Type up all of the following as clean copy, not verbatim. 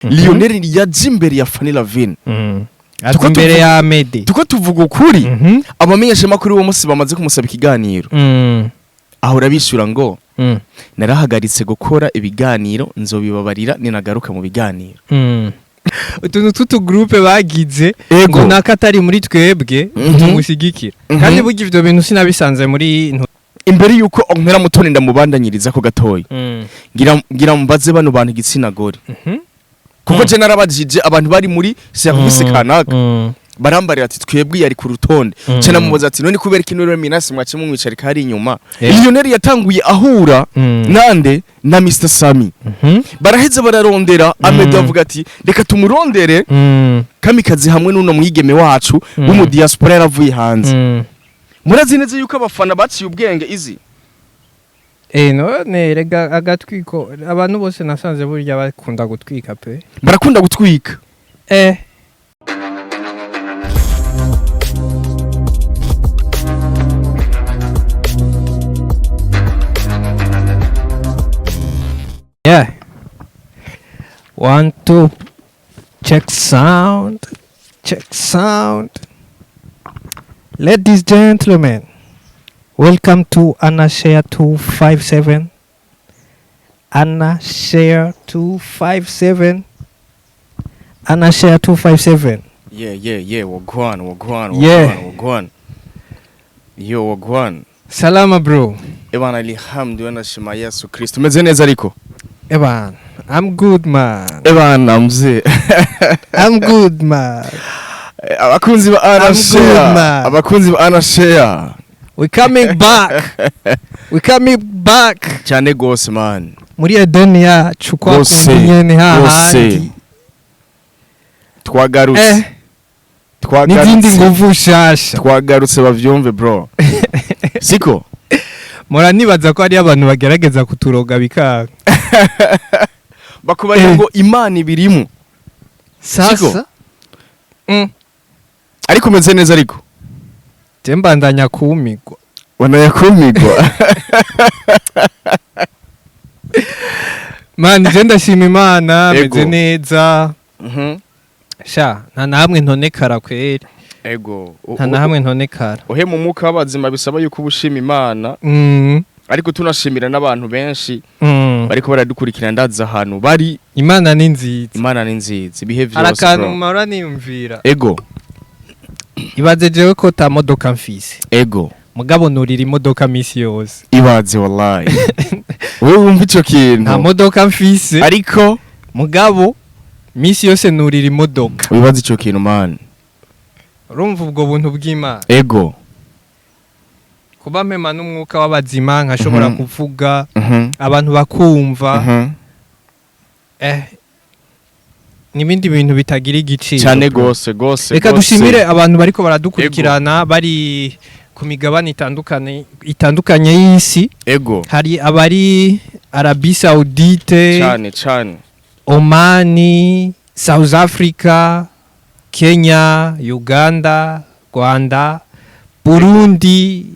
Lionel yaje imbere ya Fanny Lavine. Aza Tuko imbere ya Medi. Tuko tuvuga ukuri, abamenyeshamakuru uwo munsi bamaze kumusaba ikiganiro, ahora bishyura ngo narahagaritse gukora ibiganiro, nzobibabarira ninagaruka mu biganiro. Utuntu tw'utugroupe bagize Ego. ngo naka atari muri twebwe tumushigikira. Kandi burya ivyo bintu sinabisanze muri Imbere yuko Ornella Mutoni ndamubandanyiriza ko gatoya, ngira mbaze bano bantu igitsina gore, kuko je narabajije abantu bari muri service kanaka, barambarira ati twebwe yari ku rutonde. Ce namubaza ati none kubera kino rero Minas mwace mumwicarika hari inyuma? Lionel yatanguye ahura nande? Na Mr Sami. Baraheze bararondera Ahmed, avuga ati reka tumurondere Kamikazi hamwe n'uno mwigeme wacu w'umu diaspora yaravuye hanze. Murazi neza yuko abafana baciye ubwenge izi. None rega agatwiko, abantu bose nasanze burya bakunda gutwika pe. Barakunda gutwika. Yeah. One, two. Check sound. Check sound. Ladies, gentlemen, welcome to Anna Share 257. Anna Share 257. Anna Share 257. Yeah, wagwan, wagwan. Yeah. Wagwan, yo, wagwan. Salama bro. Ebana, alhamdulillah, nashima Yesu Kristo, umeze neza ariko? Eban, I'm good man. Ebana mzee. I'm good man. Abakunzi ba Anna I'm good, Share, man. abakunzi ba Anna Share. We coming back. We coming back. Cyane gose man. Muri Edeni yacu kwa Gose, kundi nyene gose. hahandi. Twagarutse. N'izindi Twagarutse. nguvu shasha. Twagarutse, bavyumve bro, siko? Mora nibaza ko hariyo abantu bagerageza kuturoga bikanga. Bakubarira ngo Imana ibirimo. Sasa. Ariko umeze neza ariko? Je mbandanya kumigwa. Wanayakumigwa. Man, je ndashima Imana, Ego. meze neza. Sha, nta na hamwe ntonekara kweri. Ego. Nta na hamwe ntonekara. Uhe mu mwuka w'abazima bisaba yuko uba ushima Imana, ariko tunashimira n'abantu benshi bariko baradukurikira, ndaza ahantu bari. Imana ni nziza. Imana ni nziza ibihe Hari vyose akantu bro. mpora niyumvira. Ego. Ibaze jewe ko ta modoka mfise. Ego. Mugabo nurira imodoka misi yose. Ibaze wallahi, wewe wumva ico kintu. Nta modoka mfise. Ariko Mugabo misi yose nurira imodoka. wibaze ico kintu man. Urumva ubwo buntu bw'Imana. Ego. Kuba mpema n'umwuka w'abazima nkashobora kuvuga, abantu bakumva, n'ibindi bintu bitagira igiciro. Cyane gose gose. Reka gose. dushimire abantu bariko baradukurikirana bari ku migabane itandukanye y'isi. Ego. Hari abari Arabie Saoudite, Cyane cyane. Omani, South Africa, Kenya, Uganda, Rwanda, Burundi,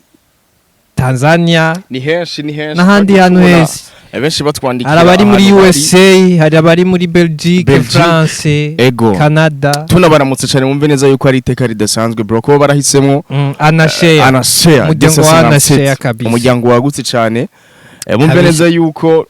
Tanzania Ni henshi, ni henshi. n'ahandi hantu Tubona hese. Benshi batwandikira Hari abari muri ahantu bari. USA, hari abari muri Belgique, Belgique. France, Ego. Canada. Tunabaramutse cyane, mumve neza yuko ari iteka ridasanzwe bro kuba barahisemo Anashare. Anashare. Umuryango wa Anashare kabisa. Umuryango wagutse cyane. Mumve Kabisa. neza yuko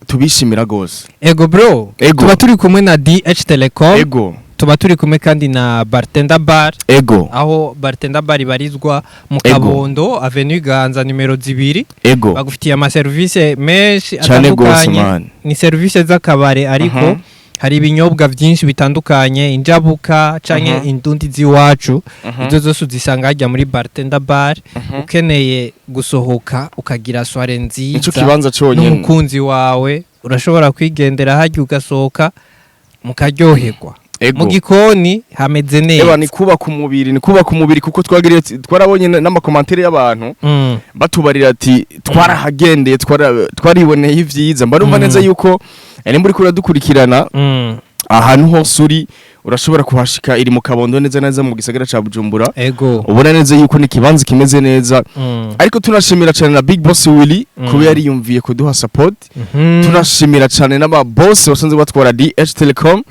tubishimira gose. Ego bro, Ego. tuba turi kumwe na DH Telecom, Ego. tuba turi kumwe kandi na Bartender Bar, Ego. aho Bartender Bar ibarizwa mu Ego. Kabondo, Avenue Ganza nimero 2. Ego. Bagufitiye amaserivisi menshi Cyane gose atandukanye. man. Ni serivisi z'akabare ariko hari ibinyobwa byinshi bitandukanye, injabuka canke indundi z'iwacu. Izo zose uzisanga hajya muri Bartender Bar. Ukeneye gusohoka ukagira soirée Nico nziza kibanza cyonyine. n'umukunzi wawe, urashobora kwigendera hajya ugasohoka mukaryoherwa. Ego. Mu gikoni hameze Eba, neza. ni kubaka umubiri, ni kubaka umubiri, kuko twagiriye twarabonye n'amakomantere y'abantu batubarira ati twarahagendeye, twariboneye ivyiza. Mba numva neza yuko nimba uriko uradukurikirana ahantu hose uri. Urashobora kuhashika, iri mu Kabondo neza neza mu gisagara ca Bujumbura. Ubona neza yuko ni ikibanza kimeze neza. Ariko tunashimira cyane na Big Boss Willy kuba yariyumviye kuduha support. Tunashimira cyane n'aba boss basanzwe batwara DH Telecom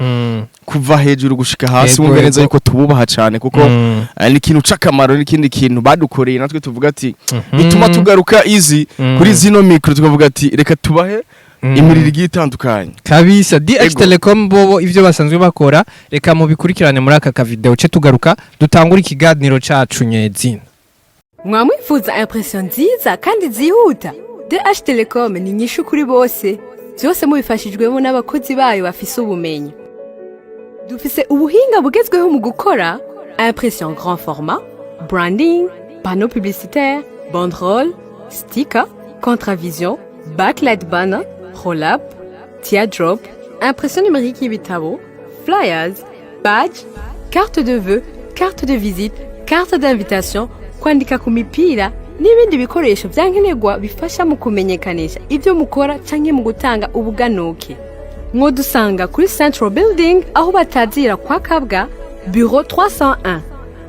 kuva hejuru gushika hasi. Wumve neza yuko tububaha cyane kuko ni ikintu c'akamaro, n'ikindi kintu badukoreye natwe tuvuga ati bituma tugaruka easy kuri zino micro, tukavuga ati reka tubahe imiriro igiye itandukanye. Kabisa, DH Telecom bobo ivyo basanzwe bakora, reka mubikurikirane muri aka kavideo ce tugaruka dutangura ikiganiro cacu nyezina. Mwamwifuza impression nziza kandi zihuta? DH Telecom ni inyishu kuri bose, byose mubifashijwemo n'abakozi bayo bafise ubumenyi. Dufise ubuhinga bugezweho mu gukora impression grand format, branding, panneau publicitaire, banderole, sticker, contravision, backlight, banner, roll-up, teardrop, impression numérique y'ibitabo, flyers, badge, carte de vœux, carte de visite, carte d'invitation, kwandika ku mipira n'ibindi bikoresho byankenerwa bifasha mu kumenyekanisha ibyo mukora canke mu gutanga ubuganuke. Mwodusanga kuri Central Building, aho batazira kwa Kabwa, bureau 301.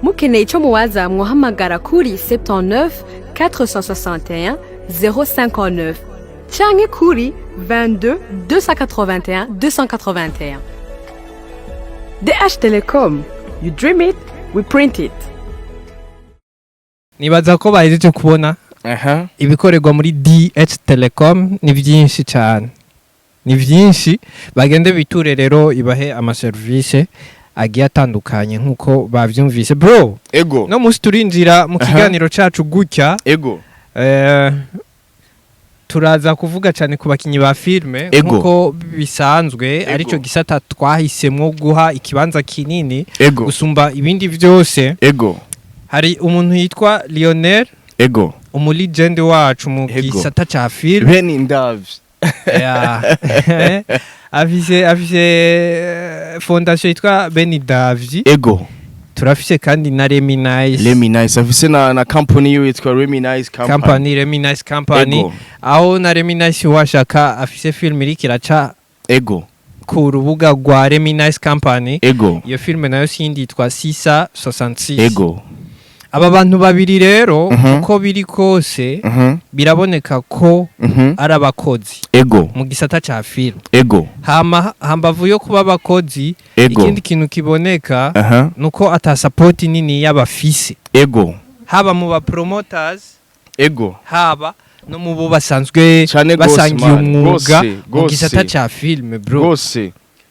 Mukeneye ico muwaza, mwohamagara kuri 79 461 059 canke kuri 22 281 281. DH Telecom, you dream it, we print it. Nibaza ko bahejeje kubona ibikorerwa muri DH Telecom. Ni byinshi cyane, ni byinshi. Bagende biture rero ibahe amaserivisi agiye atandukanye nk'uko bavyumvise, bro. No munsi turinjira mu kiganiro cacu gutya. Turaza kuvuga cyane ku bakinyi ba filme nk'uko bisanzwe, aricyo gisata twahisemwo guha ikibanza kinini gusumba ibindi byose. Hari umuntu yitwa Lionel, umulegend wacu mu gisata ca filme. Bene indavyi. Yeah. Afise fondation yitwa Beni Davyi. Turafise kandi na Remy Nice. Remy Nice afise na company yiwe yitwa Remy Nice Company. Company, Remy Nice Company. Aho na Remy Nice washaka afise film iriko iraca ku rubuga rwa Remy Nice Company. Iyo filme nayo sindi yitwa Sisa 66. Aba bantu babiri rero, uko biri kose, biraboneka ko ari abakozi mu gisata ca film. Hama hambavu yo kuba abakozi, ikindi kintu kiboneka nuko ata support nini y'abafise, haba mu ba promoters, haba no mu bo basanzwe Cane gose, basangiye man. umwuga Gose, mu gisata gose. ca film, bro.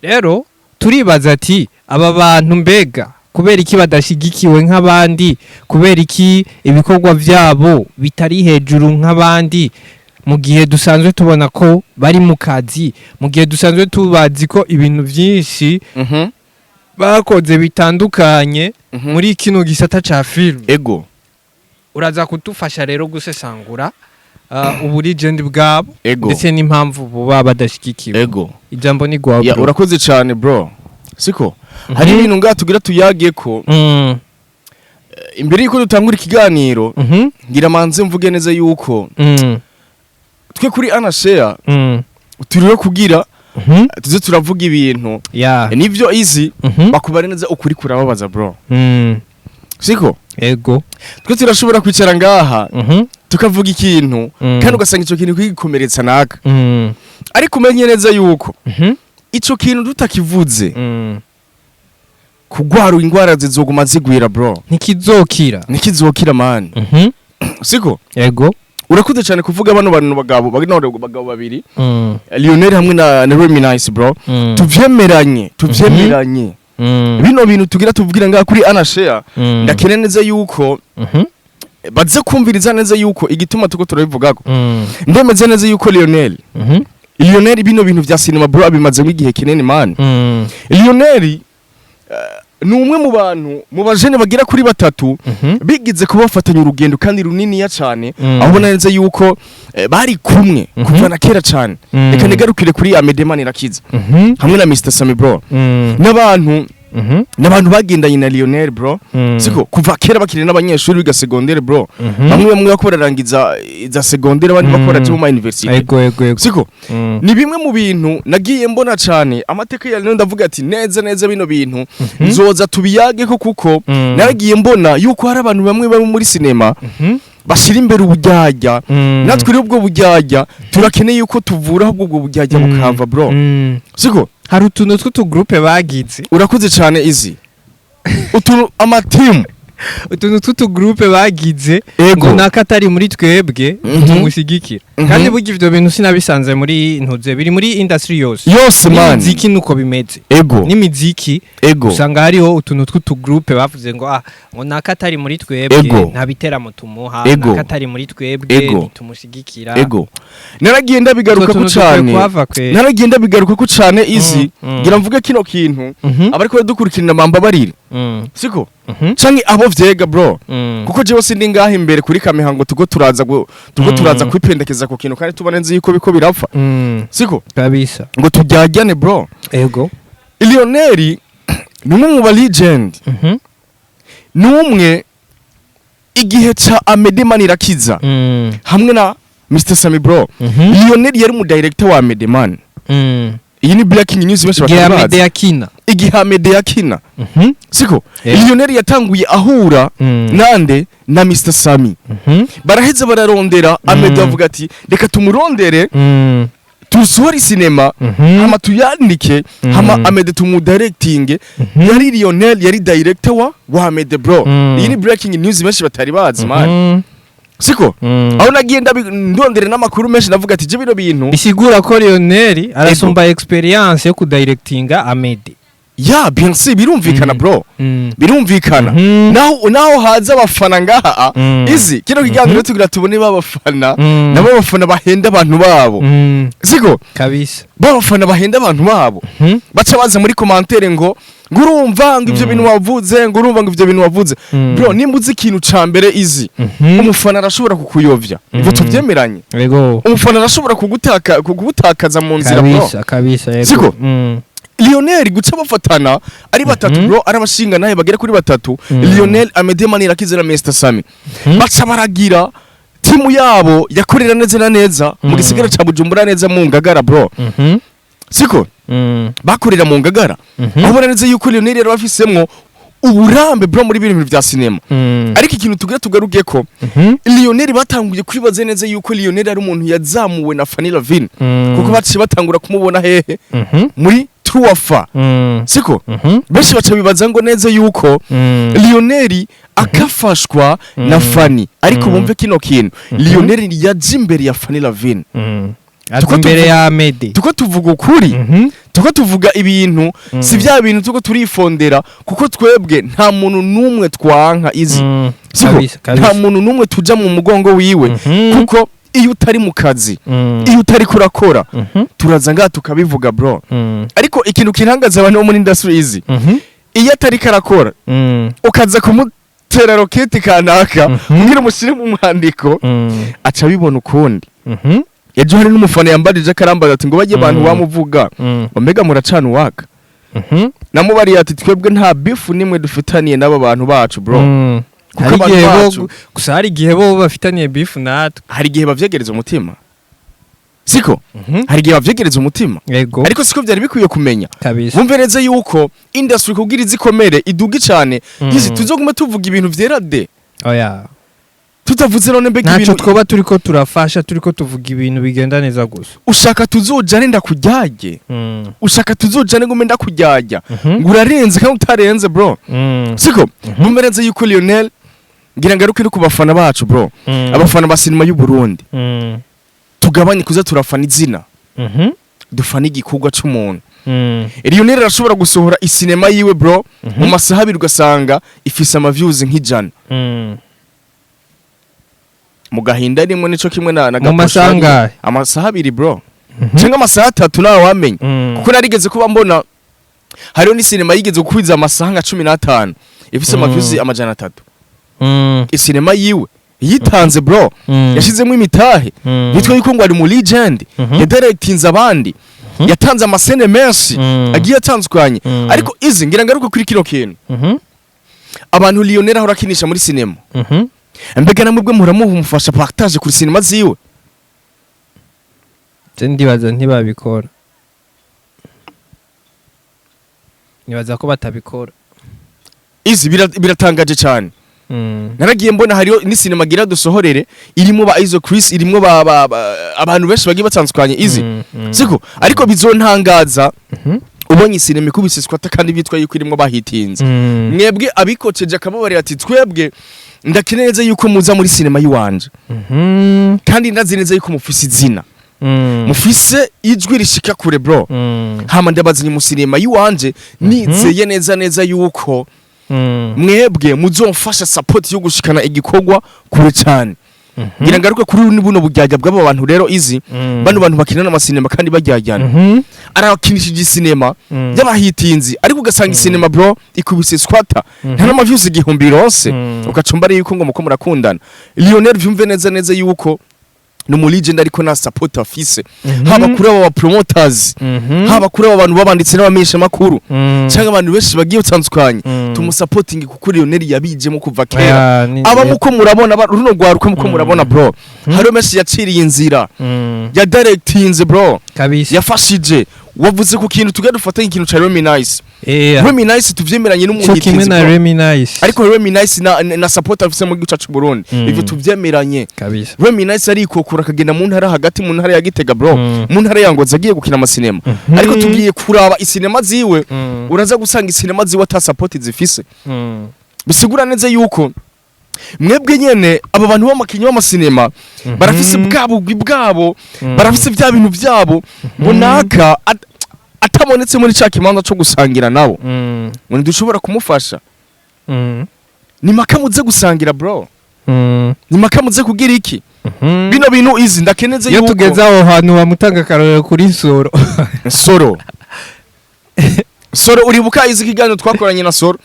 Rero turibaza ati aba bantu mbega kubera iki badashigikiwe nk'abandi? Kubera iki ibikorwa byabo bitari hejuru nk'abandi, mu gihe dusanzwe tubona ko bari mu kazi, mu gihe dusanzwe tubazi ko ibintu byinshi bakoze bitandukanye muri kino gisata ca film? Uraza kudufasha rero gusesangura ubulegend bwabo ndetse n'impamvu buba badashigikiwe. Ijambo ni gwa Ya, bro. urakoze cyane, bro. Siko hari ibintu ngaha tugira tuyage ko imbere yuko dutangura ikiganiro, ngira manze mvuge neza yuko twe kuri Anashare turiho kugira tuze turavuga ibintu. Nivyo easy, bakubare neza ukuri kurababaza, bro. Siko? Ego. Twe turashobora kwicara ngaha tukavuga ikintu kandi ugasanga ico kintu kigikomeretsa naka, ariko umenye neza yuko ico kintu tutakivuze, kugwara ingwara zizoguma zigwira, bro. Ntikizokira. Ntikizokira, man. Siko? Ego. Urakuze cyane kuvuga bano bantu bagabo, bano bagabo babiri, Lionel hamwe na Remy Nice, bro. Tuvyemeranye, tuvyemeranye, bino bintu tugira tuvugira ngaha kuri Anashare, ndakene neza yuko baze kumviriza neza yuko igituma tuko turabivugako. Ndemeze neza yuko Lionel, Lionel bino bintu vya cinema, bro, abimazemo igihe kinini, man. Lionel ni umwe mu bantu mu bajene bagera kuri batatu bigize kubafatanya urugendo kandi runiniya cyane, aho ubona neza yuko bari kumwe kuva na kera cyane. Reka nigarukire kuri Amede Manirakiza hamwe na Mr Sami, bro, n'abantu. N'abantu bagendanye na Lionel, bro, siko? Kuva kera bakiri n'abanyeshuri biga secondaire, bro. Bamwe bamwe bako bararangiza za secondaire, abandi bakora mu ma university, ego ego ego siko? Ni bimwe mu bintu nagiye mbona cyane amateka ya Lionel, ndavuga ati neza neza bino bintu nzoza tubiyage ko, kuko naragiye mbona yuko hari abantu bamwe bari muri sinema bashyira imbere ubujyajya. Natwe rero ubwo bujyajya turakeneye yuko tuvura, ahubwo ubwo bujyajya bukava, bro, siko? Hari utuntu tw'utugroupe bagize. Urakoze cyane, izi utuntu amatimu. Utuntu tw'utugroupe bagize ngo naka atari muri twebwe tumushyigikira. Kandi burya ivyo bintu sinabisanze muri ntuze, biri muri industry yose. Yose, man. N'imiziki nuko bimeze. N'imiziki usanga hariho utuntu tw'utugroupe bavuze ngo ah, ngo naka atari muri twebwe nta biteramo tumuha, naka atari muri twebwe ntitumushyigikira. Ego, naragiye ndabigaruka Utwo ko tuntu dukwiye cyane. kuhava kwe. Naragiye ndabigaruka ko cyane, izi. Ngira mvuge kino kintu, abariko badukurikirana bambabarire, siko? Canke abo vyega, bro, kuko jewe sindi ngaha imbere kuri kamera ngo tugo turaza kwipendekeza ku kintu kandi tubona nzi yuko biko birapfa, siko? Kabisa. Ngo tujyajyane, bro. Lionel ni umwe mu ba legend, ni umwe igihe ca Amede Manirakiza hamwe na Mr Sami, bro. Lionel yari mu director wa Amede Man. Iyi ni breaking news benshi igihe batari Amede bazi. yakina. Igihe Amede yakina, siko? Lionel yatanguye ahura nande? Na Mr Sami. Baraheza bararondera Amede, bavuga ati reka tumurondere, tusohore sinema, hama tuyandike, hama Amede tumudirectinge. Yari Lionel yari director wa Amede, bro. Iyi ni breaking news benshi batari bazi, man, siko? Aho nagiye ndondera n'amakuru menshi, ndavuga ati je bino bintu Bisigura ko Lionel arasumba experience yo kudirectinga Amede. Ya, bien sûr, birumvikana, bro. Birumvikana. Naho haza abafana ngaha, izi kino kiganiro tugira tubone babafana, nabo abafana bahenda abantu babo, siko? Kabisa. Babafana bahenda abantu babo, baca baza muri commentaire ngo urumva ngo ivyo bintu wavuze, ngo urumva ngo ivyo bintu wavuze. Bro, nimba uzi ikintu ca mbere, izi, umufana arashobora kukuyovya, ivyo tuvyemeranye. Umufana arashobora kugutakaza mu nzira, bro. Kabisa kabisa, yego. Siko? Lionel guca bafatana ari batatu, bro, ari abashinga naye bagera kuri batatu, Lionel, Amede Manirakiza na Mr Sami, baca baragira timu yabo yakorera neza na neza mu gisigara ca Bujumbura, neza mu Ngagara, bro, siko? Bakorera mu Ngagara, aho ubona neza yuko Lionel yari afisemwo uburambe, bro, muri bino bintu vya sinema. Ariko ikintu tugira tugaruke ko Lionel batanguye kwibaza neza yuko Lionel ari umuntu yazamuwe na Fanny Lavine, kuko baciye batangura kumubona hehe? Muri Truafa, siko? Benshi baca bibaza ngo neza yuko Lionel akafashwa na Fanny, ariko bumve kino kintu: Lionel yaje imbere ya Fanny Lavine. Aza imbere ya Amede. Tuko tuvuga ukuri, tuko tuvuga ibintu, si bya bintu tuko turifondera, kuko twebwe nta muntu n'umwe twanka, izi, siko? Kabisa Nta kabisa. muntu n'umwe tuja mu mugongo wiwe, kuko iyo utari mu kazi, iyo utari kurakora, turaza ngaha tukabivuga, bro. Ariko ikintu kirangaza abantu bo muri industry, izi, iyo atari karakora, ukaza kumutera roketi kanaka kugira umushyire mu mwandiko, aca abibona ukundi. Ejo hari n'umufana yambarije akarambaza ati ngo bajye abantu bamuvuga ngo mbega muracana uwaka. Namubariye ati twebwe nta beef nimwe dufitaniye n'aba bantu bacu, bro, kuko Hari abantu igihe bo bacu gusa hari igihe bo bafitaniye beef natwe. Hari igihe bavyegereza umutima, siko? Hari igihe bavyegereza umutima, ariko siko byari bikwiye kumenya. Bumve neza yuko industry kugira izikomere iduge cyane, izi, tuzoguma tuvuga ibintu vyera de Oya. tutavuze none mbega Ntacyo ibintu twoba turiko turafasha, turiko tuvuga ibintu bigenda neza gusa. Ushaka tuzojane ndakujyage, ushaka tuzojane ngume ndakujyajya ngo urarenze kandi utarenze, bro, siko? Bumve neza yuko Lionel, ngira ngaruke no ku bafana bacu, bro, abafana ba sinema y'u Burundi, tugabanye kuza turafana izina, dufana igikorwa c'umuntu. Lionel arashobora gusohora isinema yiwe, bro, mu masaha 2 ugasanga ifise ama views nk'ijana. Mu gahinda rimwe nico kimwe na Mu masaha Gaposho. angahe? Amasaha 2, bro, cyangwa amasaha 3, nawe wamenya, kuko narigeze kuba mbona hariho n'isinema yigeze gukwiza amasaha nka 15 ifise ama views 300. Isinema yiwe yitanze, bro, yashizemo imitahe, bitwa yuko ngo ari mu legend, yadirectinze abandi. Yatanze ama scènes menshi agiye atandukanye. Ariko izi ngira ngaruke kuri kino kintu, abantu Lionel ahora akinisha muri sinema, mbega namwe bwe muramuha, umufasha partage kuri sinema ziwe? Je ndibaza ntibabikora, nibaza ko batabikora. Izi biratangaje cyane. Naragiye mbona hariyo ni sinema gira dusohorere irimo ba Izo Chris, irimo ba abantu benshi bagiye batandukanye, izi. Siko? Ariko bizontangaza ubonye sinema ikubise squat kandi bitwa yuko irimo bahitinze. Mwebwe abikoceje akababarira ati: "Twebwe ndakeneye neza yuko muza muri sinema yiwanje, kandi ndazi neza yuko mufise izina, mufise ijwi rishika kure, bro. Hama ndabazanye mu sinema yiwanje, nizeye neza neza yuko mwebwe muzomfasha support yo gushikana igikorwa kure cyane." Ngira ngaruke kuri buno buryarya bw'aba bantu rero, izi. Bano bantu bakinana amasinema kandi baryajyana, arabakinishije isinema y'abahitinzi, ariko ugasanga isinema, bro, ikubise squatter, nta n'ama views 1000 ironse. Ugacumba ari yuko ngo muko murakundana. Lionel, vyumve neza neza yuko ni umu legend, ariko nta support afise, haba kuri aba promoters, haba kuri aba bantu babanditse n'abamenyesha makuru, cyangwa abantu benshi bagiye batandukanye. Tumusapotingi kuko Lionel yabijemo kuva kera. Aya, Aba muko murabona runo rwaruka muko murabona, bro, hariho menshi yaciriye inzira, ya directinze, bro. Yafashije. Wavuze ku kintu tugenda dufatanye, ikintu ca Remy Nice. Remy Nice tuvyemeranye Cyo kimwe n'umuhitinzi, na bro. Remy Nice. Ariko Remy Nice na support afise mu gihugu cacu Burundi, ivyo tuvyemeranye. Remy Nice arikokura akagenda mu ntara hagati, mu ntara ya Gitega, bro, mu ntara ya Ngozi, agiye gukina amasinema. Ariko tugiye kuraba isinema ziwe, uraza gusanga isinema ziwe ata support zifise. Bisigura neza yuko mwebwe nyene aba bantu b'amakinyi b'amasinema barafise bwa bugwi bwabo, barafise bya bintu byabo ngo naka atabonetse muri ca kibanza co gusangira nabo, ngo ntidushobora kumufasha. Ni maka muze gusangira, bro. Ni maka muze kugira iki. Bino bintu, izi, ndakeneze Iyo yuko tugeze aho hantu bamutanga akarorero kuri Nsoro. Soro, Soro, uribuka izi kiganiro twakoranye na Soro?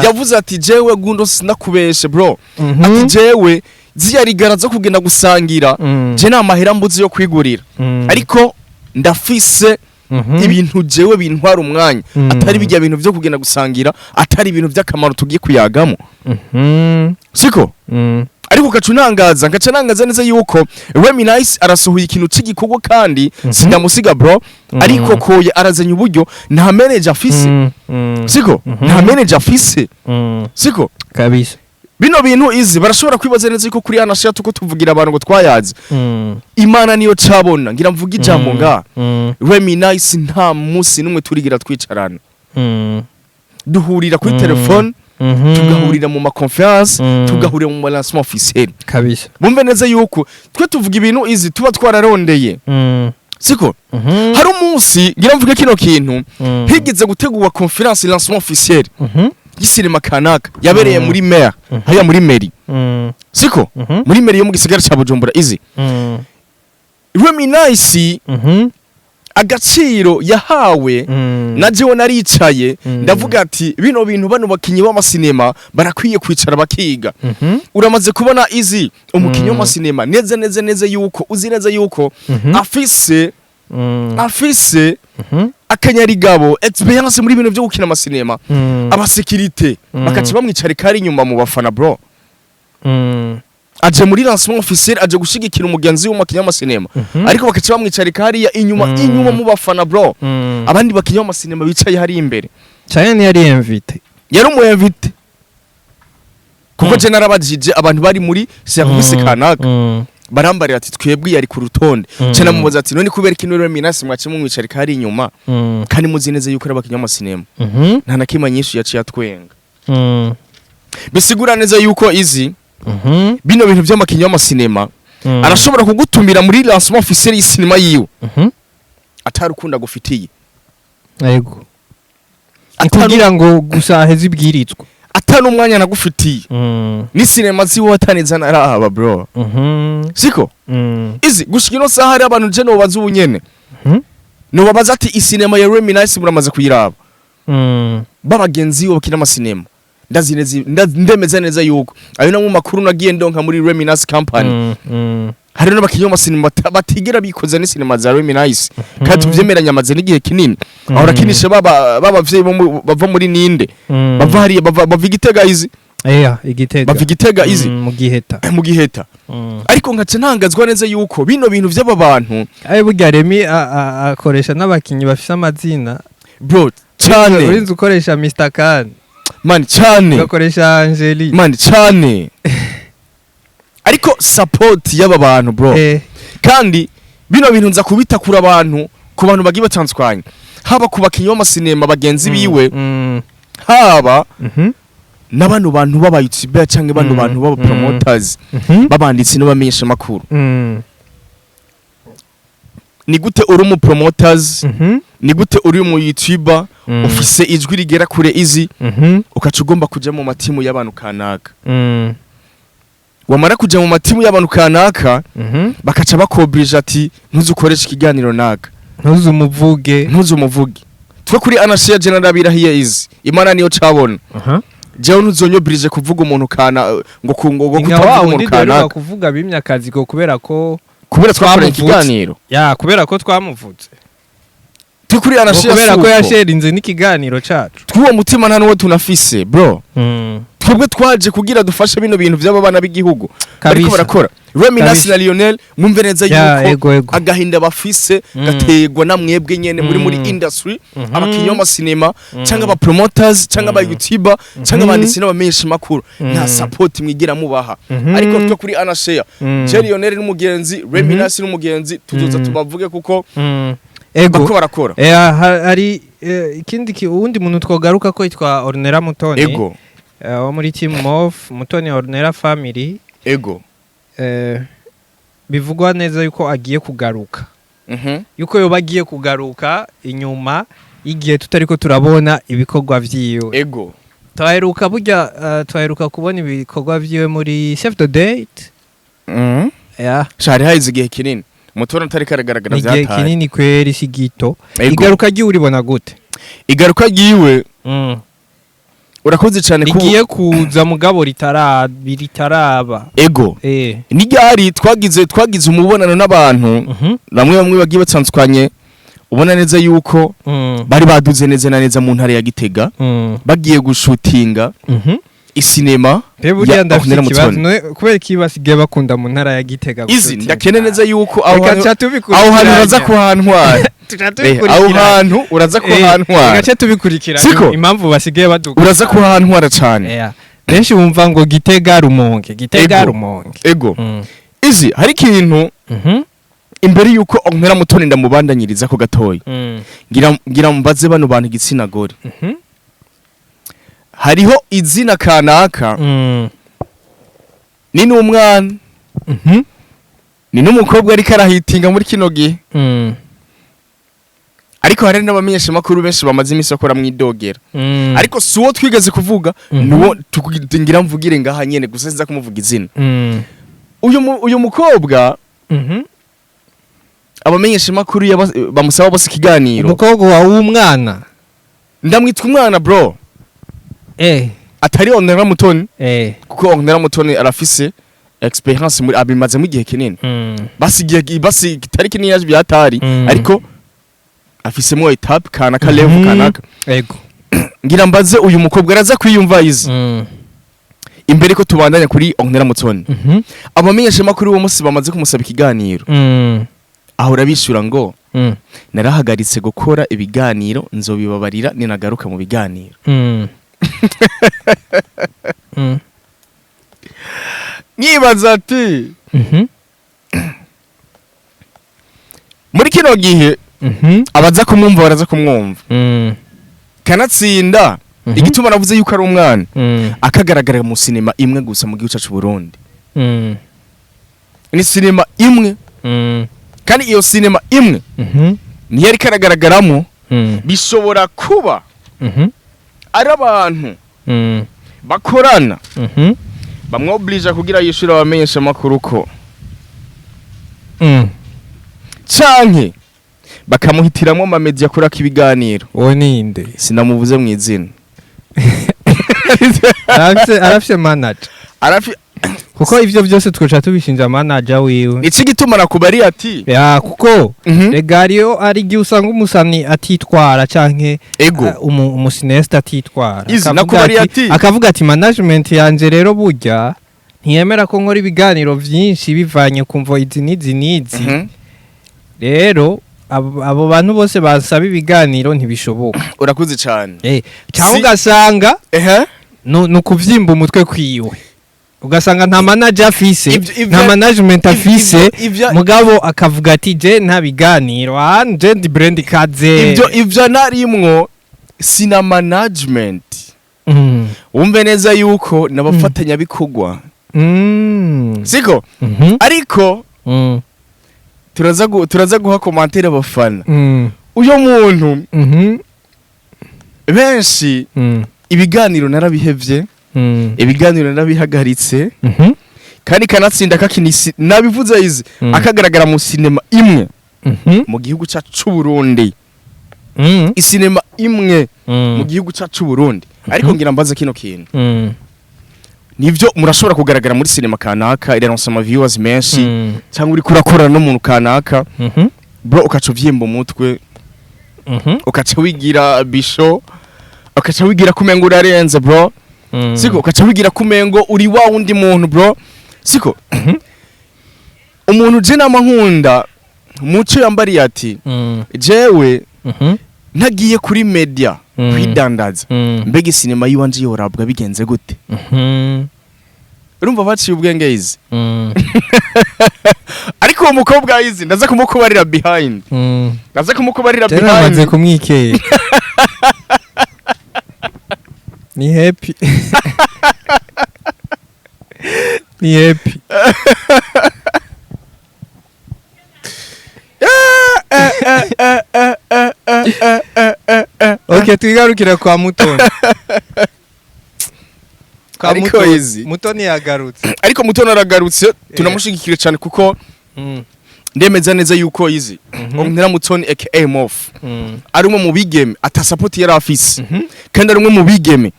Yavuze ati: "Jewe gundo sinakubeshe, bro." Ati: "Jewe ziriya rigara zo kugenda gusangira, je nta mahera mbuzi yo kwigurira, ariko ndafise ibintu jewe bintwara umwanya, atari bijya bintu byo kugenda gusangira, atari ibintu by'akamaro tugiye kuyagamo." Siko? Ariko ugaca unangaza, ngaca nangaza neza yuko Remy Nice arasohoye ikintu c'igikorwa kandi sindamusiga, bro, ariko koye arazanye uburyo, nta manager afise. Siko? Nta manager afise. Siko? Kabisa. Bino bintu, izi, barashobora kwibaza neza yuko kuri Anasha tuko tuvugira abantu ngo twayazi. Imana niyo cabona. Ngira mvuga ijambo nga Remy Nice nta munsi n'umwe turigira twicarana. Duhurira kuri telefone, tugahurira mu ma conférence, tugahurira mu ma lancement officiel. Bumve neza yuko twe tuvuga ibintu, izi, tuba twararondeye. Siko? Hari umunsi, ngira mvuge kino kintu, higeze gutegurwa conférence lancement officiel y'isinema kanaka yabereye muri maire, hariya muri mairie. Siko? Muri mairie yo mu gisagara ca Bujumbura, izi. Remy Nice, agaciro yahawe, na jewe naricaye, ndavuga ati: "Bino bintu bano bakinyi b'amasinema barakwiye kwicara bakiga." Uramaze kubona, izi, umukinyi w'amasinema neza neza neza yuko uzi neza yuko afise afise akanyarigabo, experience muri bintu byo gukina amasinema, abasekirite bakaca bamwicarika ari inyuma mu bafana, bro. Aje muri lancement officiel, aje gushigikira umugenzi w'umukinyi w'amasinema, ariko bakaca bamwicarika hariya inyuma, inyuma mu bafana, bro, abandi bakinyi b'amasinema bicaye hariya imbere. Cyane ntiyari invité. Yari umu invité, kuko je narabajije abantu bari muri service kanaka, barambarira ati: "Twebwe yari ku rutonde." Ce namubaza ati: "None kubera kino Remy Nice mwace mumwicarika hari inyuma, kandi muzi neza yuko ari abakinyi b'amasinema?" Nta na kimwe nyinshi, yaciye atwenga. Bisigura neza yuko, izi, bino bintu by'amakinyi y'amasinema, arashobora kugutumira muri lancement officiel y'isinema yiwe atari ukunda gufitiye. Yego. Ni kugira ngo gusa aheze ibwirizwa. Atari umwanya nagufitiye, ni sinema ziwe ataneza narahaba, bro. Siko? Izi, gushika ino saha hari abantu je nobaza ubu nyene, nobabaza ati: "Isinema ya Remy Nice muramaze kuyiraba?" Babagenzi bo bakina amasinema, ndazi neza, ndemeza neza yuko ayo namwe makuru nagiye ndonka muri Remy Nice company. Hari n'abakinyi b'amasinema batigera bikoza n'isinema za Remy Nice, kandi tuvyemeranya amaze n'igihe kinini aho rakinisha baba b'abavyeyi bo bava muri ninde, bava hariya, bava Igitega izi. Eya, Igitega. Bava Igitega izi. Mu Giheta. Mu Giheta. Ariko nkaca ntangazwa neza yuko bino bintu vy'aba bantu Aye, burya Remy akoresha n'abakinyi bafise amazina. Bro, cane. Urinze ukoresha Mr Khan. Man, cane. Ugakoresha Angeli. Man, cane. Ariko support y'aba bantu, bro, kandi bino bintu nza kubitakura abantu ku bantu bagiye batandukanye, haba ku bakinyi b'amasinema bagenzi biwe, haba na bano bantu b'aba YouTuber canke bano bantu b'aba promoters, babanditsi n'abamenyesha makuru. Ni gute uri umu promoters, ni gute uri umu YouTuber, ufise ijwi rigera kure izi, ukaca ugomba kuja mu matimu y'abantu kanaka, wamara kuja mu matimu y'abantu kanaka, bakaca bakobrije ati ntuzukoreshe ikiganiro naka, ntuzumuvuge? Ntuzumuvuge. Twe kuri Anashia General birahiye izi, Imana niyo cabona. Jewe ntuzonyobrije kuvuga umuntu kana ngo ngo Ni nka kutavuga wa umuntu wundi duheruka kanaka kuvuga bimye akazi ko kubera ko kubera twakoranye twamuvutse. ikiganiro. Ya, kubera ko twamuvutse. Twe kuri Ngo Anashia kubera ko suko. yasherinze n'ikiganiro cacu. Tw'uwo mutima nta n'uwo tunafise, bro. Twebwe twaje kugira dufashe bino bintu by'aba bana b'igihugu bariko barakora. Remy Nasi na Lionel, mwumve neza yuko Ego ego. agahinda bafise gaterwa na mwebwe nyene muri industry, abakinyi b'amasinema cyangwa aba promoters cyangwa aba YouTuber cyangwa abanditsi n'abamenyesha makuru, nta support mwigira mubaha. Ariko twe kuri Anashare, je Lionel n'umugenzi, Remy Nasi n'umugenzi, tuzoza tubavuge kuko Ego. bako barakora. Hari ikindi uwundi muntu twogaruka ko yitwa Ornella Mutoni, wo muri Team Move Mutoni Ornella Family. Bivugwa neza yuko agiye kugaruka, yuko yoba agiye kugaruka inyuma y'igihe tutariko turabona ibikorwa vyiwe. Twaheruka burya, twaheruka kubona ibikorwa vyiwe muri Save the Date. Ya. Shari haize igihe kinini Mutoni atari karagaragara. Ni igihe Vyataye kinini kweri, si gito. Ego. Igaruka ryiwe uribona gute? Igaruka ryiwe, urakoze cyane ku Rigiye kuza mugabo ritaraba. Ego. N'iryari twagize umubonano n'abantu bamwe bamwe bagiye batandukanye, ubona neza yuko bari baduze neza na neza mu ntara ya Gitega, bagiye gushutinga isinema Mbe burya ya ndafite Ornella ikibazo. Mutoni. Kubera iki basigaye bakunda mu ntara ya Gitega Izi gushutinga? ndakene neza yuko aho Reka hantu ca aho hantu uraza tubikurikiranya. kuhantwara. Tuca Aho tubikurikiranya. hantu uraza kuhantwara. Reka ca tubikurikiranya Siko? impamvu basigaye baduga. Uraza kuhantwara cyane. Yeah. Benshi bumva ngo Gitega, Rumonge, Gitega, Rumonge. Ego. Izi hari ikintu imbere yuko Ornella Mutoni ndamubandanyiriza ko gatoya, ngira mbaze bano bantu igitsina gore. Hariho izina kanaka, ni n'umwana, ni n'umukobwa ariko arahitinga muri kino gihe, ariko hari n'abamenyesha makuru benshi bamaze iminsi bakora mwidogera, ariko si uwo twigeze kuvuga, nuwo ngira mvugire ngaha nyene gusa, sinza kumuvuga izina. Uyu mukobwa, abamenyesha makuru bamusaba bose ikiganiro. Umukobwa wa w'umwana. Ndamwitwa umwana, bro, atari Ornella Mutoni, kuko Ornella Mutoni arafise experience muri abimazemo igihe kinini, basi igihe basi kitari kinini yaje byatari, ariko afisemo étape kanaka, level kanaka. Ngira mbaze uyu mukobwa, araza kwiyumva izi, imbere ko tubandanya kuri Ornella Mutoni, abamenyesha makuru uwo munsi bamaze kumusaba ikiganiro, ahora bishura ngo narahagaritse gukora ibiganiro, nzobibabarira ninagaruka mu biganiro. Nkibaza ati muri kino gihe abaza kumwumva baraza kumwumva, kanatsinda. Igituma navuze yuko ari umwana, akagaragara mu sinema imwe gusa mu gihugu cyacu Burundi, ni sinema imwe, kandi iyo sinema imwe niyo ariko aragaragaramo. Bishobora kuba ari abantu bakorana bamwoblija kugira yishure abamenyesha makuru ko, canke bakamuhitiramwo amamedia akorako ibiganiro. Uwo ninde? Sinamuvuze mu izina. Arafise manager. Arafi Kuko ivyo byose twoca tubishinja manager wiwe. Nico gituma nakubariye ati Ya, kuko rega hariyo ari igihe usanga umusani atitwara canke Ego. Umu cinéaste atitwara. Izi, Akavuga nakubariye akavuga ati management yanje rero burya ntiyemera ko nkora ibiganiro vyinshi bivanye kumvo izi n'izi n'izi. Rero abo bantu bose basaba ibiganiro ntibishoboka. Urakuze cyane. Cyangwa ugasanga ni ukuvyimba umutwe kwiwe, ugasanga nta manager afise, nta management afise, mugabo akavuga ati je nta biganiro, ah, je ndi brand kaze. Ivyo narimwo sina management. Wumve neza yuko n'abafatanyabikorwa, siko? Mhm. Ariko turaza guha commentaire abafana. Uyo muntu, benshi, ibiganiro narabihevye, ibiganiro narabihagaritse, kandi kanatsinda kakinisi nabivuze izi, akagaragara mu sinema imwe mu gihugu cyacu c'u Burundi, isinema imwe mu gihugu cyacu c'u Burundi. Ariko ngira mbaze kino kintu: nivyo murashobora kugaragara muri sinema kanaka iraronsa ama viewers menshi, cyangwa uriko urakorana n'umuntu kanaka, bro, ukaca uvyimba umutwe, ukaca wigira bisho, ukaca wigira kumengo urarenze, bro, siko? Ukaca wigira kumengo uri wa wundi muntu, bro, siko? Umuntu je nama nkunda muco yambariye ati jewe ntagiye kuri media kwidandaza, mbega sinema yiwanje yorabwa bigenze gute? Urumva baciye ubwenge izi. Ariko uwo mukobwa izi ndaza kumukubarira behind, ndaza kumukubarira Rero namaze behind. kumwikeka ni happy, ni happy. Okay, twigarukire kwa Mutoni, kwa Ariko Mutoni. izi. Mutoni yagarutse. Ariko Mutoni aragarutse, tunamushigikira cyane, kuko ndemeza neza yuko izi Ntera Mutoni aka Mof ari umwe mu bigeme ata support yari afise, kandi ari umwe mu bigeme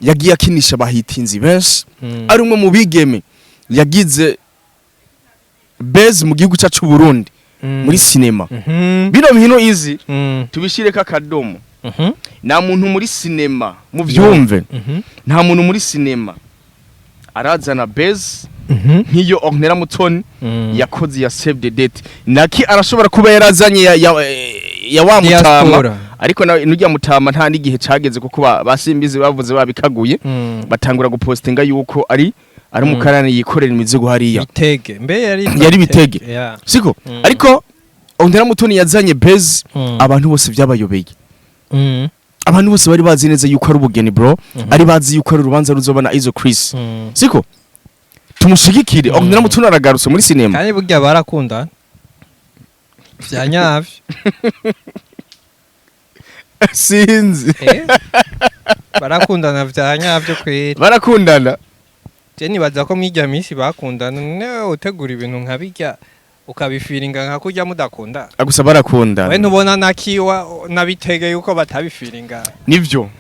yagiye akinisha abahitinzi benshi, ari umwe mu bigeme yagize base mu gihugu cyacu Burundi muri sinema. Bino bintu izi tubishireko akadomo. Nta muntu muri sinema, muvyumve, nta muntu muri sinema arazana base nk'iyo Ornella Mutoni yakoze ya Save the Date. Naki arashobora kuba yarazanye ya wa mutama, Diaspora. ariko nawe nujya mutama nta n'igihe cageze, kuko basimbizi bavuze babikaguye, batangura gupostinga yuko ari umukarani yikorera imizigo hariya. Bitege mbe yari Yari Bitege. Yeah. Siko? Ariko Ornella Mutoni yazanye base, abantu bose byabayobeye. Abantu bose bari bazi neza yuko ari ubugeni, bro, ari bazi yuko ari urubanza ruzoba na Izo Chris, siko? Tumushigikire. Ornella Mutoni aragarutse muri sinema. Kandi burya barakunda vya nyavyo. Sinzi. Barakundana vya nyavyo kweri. Barakundana. Je nibaza ko mwirya minsi bakundana, newe utegura ibintu nka bijya ukabifiringa nka kurya mudakunda. Gusa barakundana. We ntubona nakiwa nabitege yuko batabifiringa? Nivyo.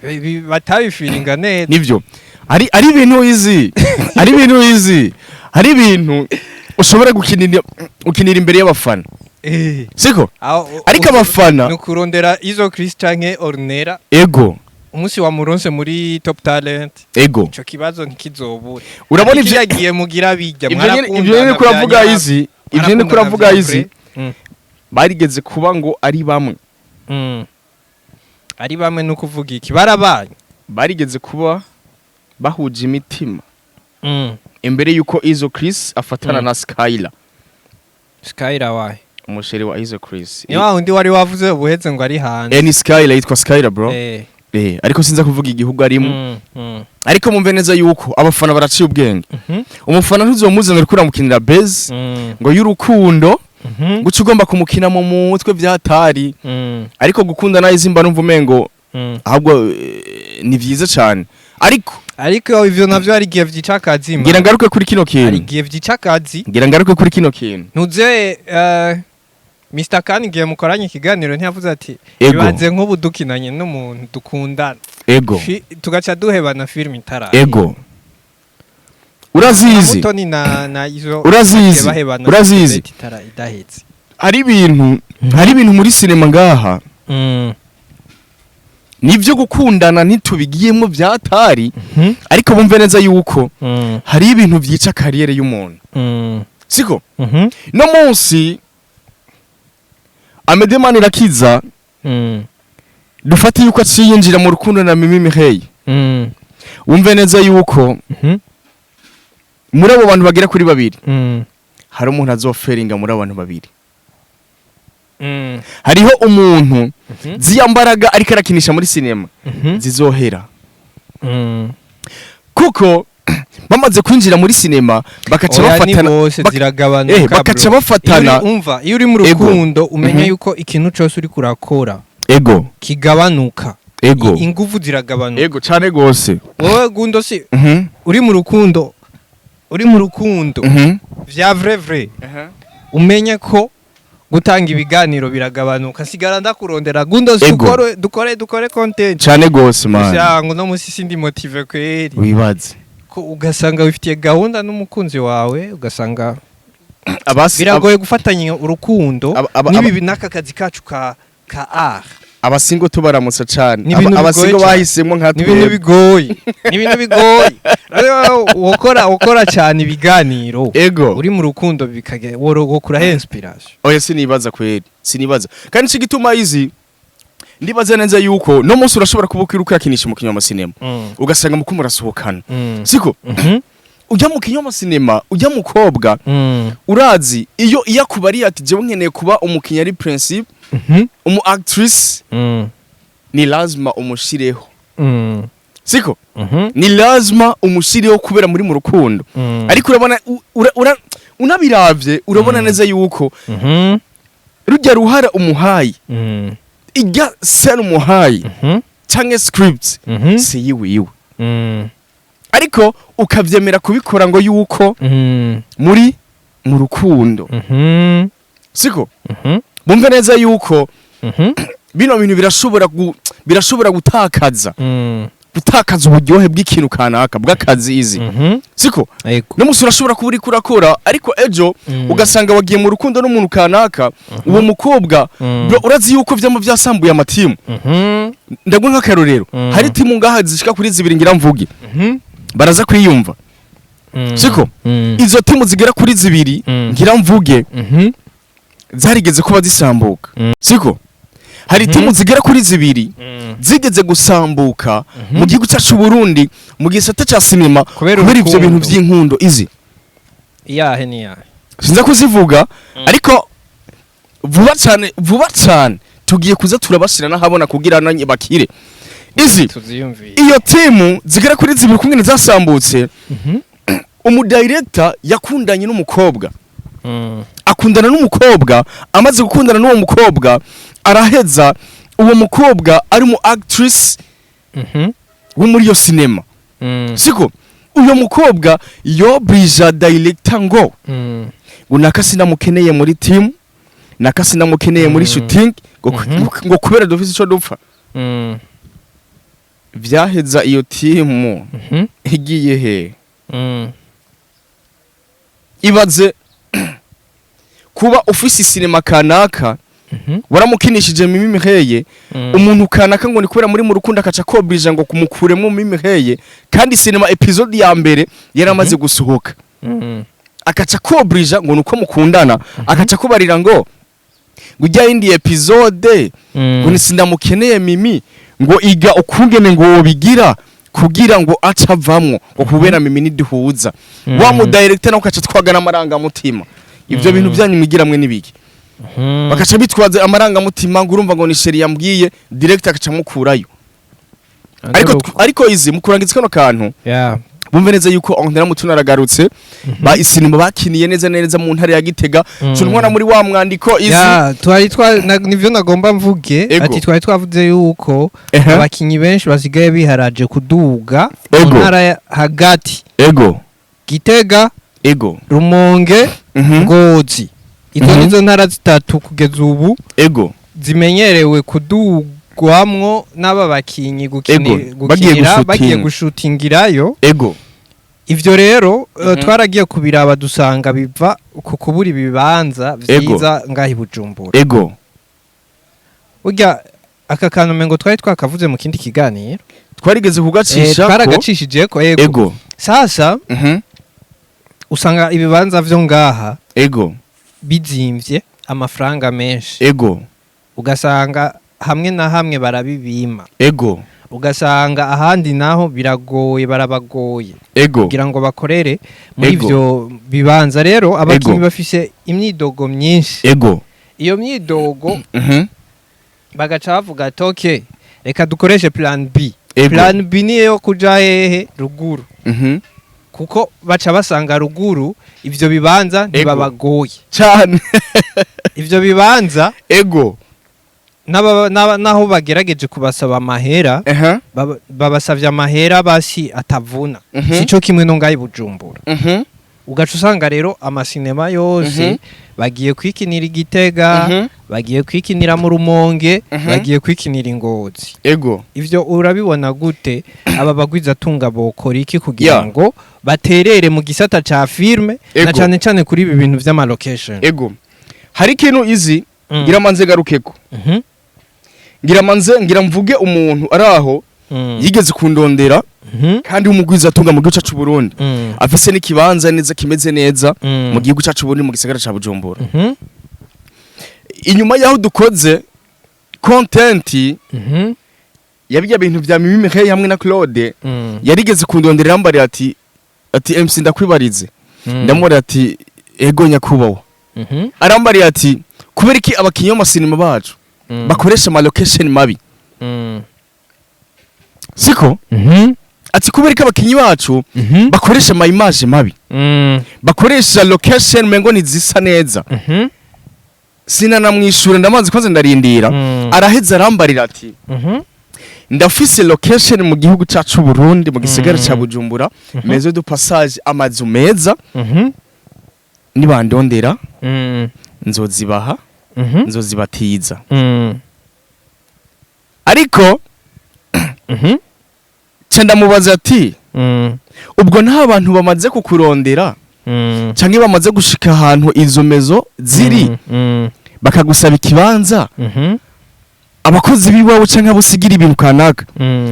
Batabifiringa neza. Nivyo, ari ibintu izi, ari ibintu izi, hari ibintu ushobora gukinira imbere y'abafana, siko? Ariko abafana ni ukurondera izo Chris canke Ornella. Ego. Umunsi wa muronse muri Top Talent, Ego. ico kibazo ntikizobura. Urabona Ariko ivyo iyo yagiye mugira bijya ivyo nyene kuravuga izi, ivyo nyene kuravuga izi, barigeze kuba ngo ari bamwe. Ari bamwe no kuvuga iki, barabanye? Barigeze kuba bahuje imitima imbere yuko Izo Chris afatana na Skyla. Skyla wahe? Umusheri wa Izo Chris. Ni wa wundi wari wavuze ubuheze ngo ari hanze? Ni Skyla, yitwa Skyla, bro. Ariko sinza kuvuga igihugu arimo. Ariko mumve neza yuko abafana baraciye ubwenge. Umufana ntuzomuzanira uriko uramukinira base ngo y'urukundo, guca ugomba kumukina mu mutwe vyatari. Ariko gukunda nayo izimba numva umengo ahubwo ni vyiza cane, ariko Ariko ivyo navyo hari igihe vyica akazi, man. Ngira ngaruke kuri kino Hari kintu. igihe vyica akazi. Ngira ngaruke kuri kino kintu. Ntuze Mr. Khan igihe mukoranye ikiganiro ntiyavuze ati Ego. ibanze nk'ubu dukinanye n'umuntu dukundana, Ego. Tugaca duhebana filime itara? Ego. Urazizi. Mutoni na izo Urazizi. bahebana. Urazizi. Bet idahetse. Hari ibintu muri sinema ngaha, nivyo gukundana ntitubigiyemo byatari, ariko bumve neza yuko hari ibintu vyica carrière y'umuntu, siko? No munsi Amede Manirakiza, dufate yuko aciye yinjira mu rukundo na Mimi Mireille, wumve neza yuko muri abo bantu bagera kuri babiri, hari umuntu azoferinga muri abo bantu babiri. Hariho umuntu ziya mbaraga ariko arakinisha muri sinema zizohera, kuko bamaze kwinjira muri sinema bakaca Oya, ni bafatana bose ziragabanuka, bakaca bro. bafatana. Umva, iyo uri mu rukundo umenya yuko ikintu cyose uri kurakora kigabanuka. Ingufu ziragabanuka. Ego, cane gose. Wowe gundo si uri mu rukundo, uri mu rukundo vya vrai vrai, umenye ko gutanga ibiganiro biragabanuka. Sigara ndakurondera gundo si dukore content. Cane gose, man. Gusa no musi sindi motivé kweri. Wibaze. Ko ugasanga wifitiye gahunda n'umukunzi wawe, ugasanga Abasi biragoye gufatanya urukundo n'ibi n'aka kazi kacu ka art. Abasingo tubaramutsa cane. Ni ibintu bigoye Abasingo cane. bahisemo nka Ni ibintu twebwe. bigoye, ni ibintu bigoye. Rero wokora cyane ibiganiro uri mu rukundo bikage wokura inspiration. Oya, sinibaza kweri, sinibaza. Kandi ico gituma izi ndibaza neza yuko no munsi urashobora kuba ukiri ukakinisha umukinnyi w'amasinema, ugasanga muko murasohokana, siko? Ujya mu kinyoma sinema, ujya mukobwa, urazi iyo akubariye ati jewe nkeneye kuba umukinnyi, ari principe umu actrice, ni lazima umushireho, siko? Ni lazima umushireho kubera muri mu rukundo. Ariko urabona unabiravye urabona neza yuko rujya ruhara umuhaye, ijya scène umuhaye canke script, si yiwiwe, ariko ukavyemera kubikora ngo yuko muri mu rukundo, siko? Bumve neza yuko bino bintu birashobora gutakaza uburyohe bw'ikintu kanaka bw'akazi izi, siko? Ego. No musi urashobora kuba uriko urakora, ariko ejo ugasanga wagiye mu rukundo n'umuntu kanaka, uwo mukobwa, bro, urazi yuko vyama vyasambuye amatimu. Ndaguha nk'akarorero. Hari timu ngaha zishika kuri zibiri ngira mvuge, baraza kwiyumva, siko? Izo timu zigera kuri zibiri ngira mvuge zarigeze kuba zisambuka, siko? Hari timu zigera kuri zibiri zigeze gusambuka mu gihugu cyacu Burundi mu gisata ca sinema Kubera kubera ivyo bintu urukundo. vy'inkundo izi. Iyahe ni iyahe? Sinza kuzivuga, ariko vuba cyane, vuba cyane tugiye kuza turabashira n'ahabona kugira nanye bakire izi. Tuziyumviye. Iyo timu zigera kuri zibiri kungene zasambutse, umudirector yakundanye n'umukobwa, akundana n'umukobwa, amaze gukundana n'uwo mukobwa araheza, uwo mukobwa ari mu actress wo muri iyo sinema, siko? Uyo mukobwa yobrija director ngo ngo naka sinamukeneye muri team, naka sinamukeneye muri shooting, ngo ngo kubera dufise ico dupfa. Vyaheza iyo timu igiye he? Ibaze kuba ufise sinema kanaka, waramukinishije Mimi Miheye, umuntu kanaka ngo ni kubera muri mu rukundo akaca kobrija ngo kumukuremo Mimi Miheye, kandi sinema episode ya mbere yaramaze gusohoka, akaca kobrija ngo nuko mukundana, akaca kubarira ngo ujya yindi episode ngo ni sindamukeneye Mimi, ngo iga ukungene ngo wobigira kugira ngo aca avamwo, ngo kubera Mimi niduhuza wa mu director nawe ukaca twagana amarangamutima. Ivyo bintu byanyu mwigiramwe nibiki? Bakaca bitwaza amarangamutima ngo urumva ngo ni chéri yambwiye, director akaca mukurayo. Ariko izi mu kurangiza kano kantu, bumve neza yuko Ornella Mutoni aragarutse, ba isinema bakiniye neza neza mu ntara ya Gitega. Cunwa muri wa mwandiko izi. Ya, twari twa nivyo nagomba mvuge. Ati twari twavuze yuko abakinyi benshi basigaye biharaje kuduga mu ntara hagati, Gitega, Rumonge, Ngozi. Izo nizo ntara zitatu kugeza ubu zimenyerewe kudugwamwo n'aba bakinyi Ego, bagiye gukinira, bagiye gushutinga. gushutingirayo. Ivyo rero twaragiye kubiraba, dusanga biva ku kubura ibibanza vyiza ngaha i Bujumbura. Burya aka kantu mengo twari twakavuze mu kindi kiganiro. Twarigeze kugacisha ko. Twaragacishijeko, ego. Sasa usanga ibibanza vyo ngaha bizimvye amafaranga menshi, ugasanga hamwe na hamwe barabibima, ugasanga ahandi naho biragoye, barabagoye kugira ngo bakorere muri ivyo bibanza. Rero abakinyi bafise imyidogo myinshi. Iyo myidogo bagaca bavuga ati: "Okay, reka dukoreshe plan B." Plan B niyo kuja hehe? Ruguru, kuko baca basanga ruguru ivyo bibanza ntibabagoye. Cyane. Ivyo bibanza naho bagerageje kubasaba amahera, babasavye amahera basi atavuna, sico kimwe no ngaho i Bujumbura. Ugaca usanga rero amasinema yose bagiye kwikinira i Gitega, bagiye kwikinira mu Rumonge, bagiye kwikinira i Ngozi. Ivyo urabibona gute? Aba bagwizatunga bokora iki kugira ngo baterere mu gisata ca filme na cane cane kuri ibi bintu vy'ama location? Ego, hari ikintu izi ngira manze garukeko, ngira manze ngira mvuge umuntu ari aho yigeze kundondera kandi w'umugwizatunga mu gihugu cyacu Burundi, afise n'ikibanza neza kimeze neza mu gihugu cyacu Burundi, mu gisagara ca Bujumbura. Inyuma y'aho dukoze content ya bijya bintu vya Mimi Mireille hamwe na Claude, yarigeze kundondera, yambarira ati: "MC, ndakwibarize." Ndamubwira ati: "Ego, nyakubahwa." Arambariye ati: "Kubera iki abakinyi b'amasinema bacu bakoresha ama location mabi?" Siko? Ati: "Kubera iki abakinyi bacu bakoresha ama image mabi, bakoresha location mengo ntizisa neza?" Sinanamwishura, ndamazi kwanza ndarindira. Araheza arambarira ati: "Ndafise location mu gihugu cacu Burundi, mu gisagara ca Bujumbura, maison de passage, amazu meza. Nibandondera nzozibaha, nzozibatiza." Ariko ca ndamubaza ati: "Ubwo nta bantu bamaze kukurondera canke bamaze gushika ahantu izo maison ziri bakagusaba ikibanza, abakozi biwawe canke abo usigira ibintu kanaka,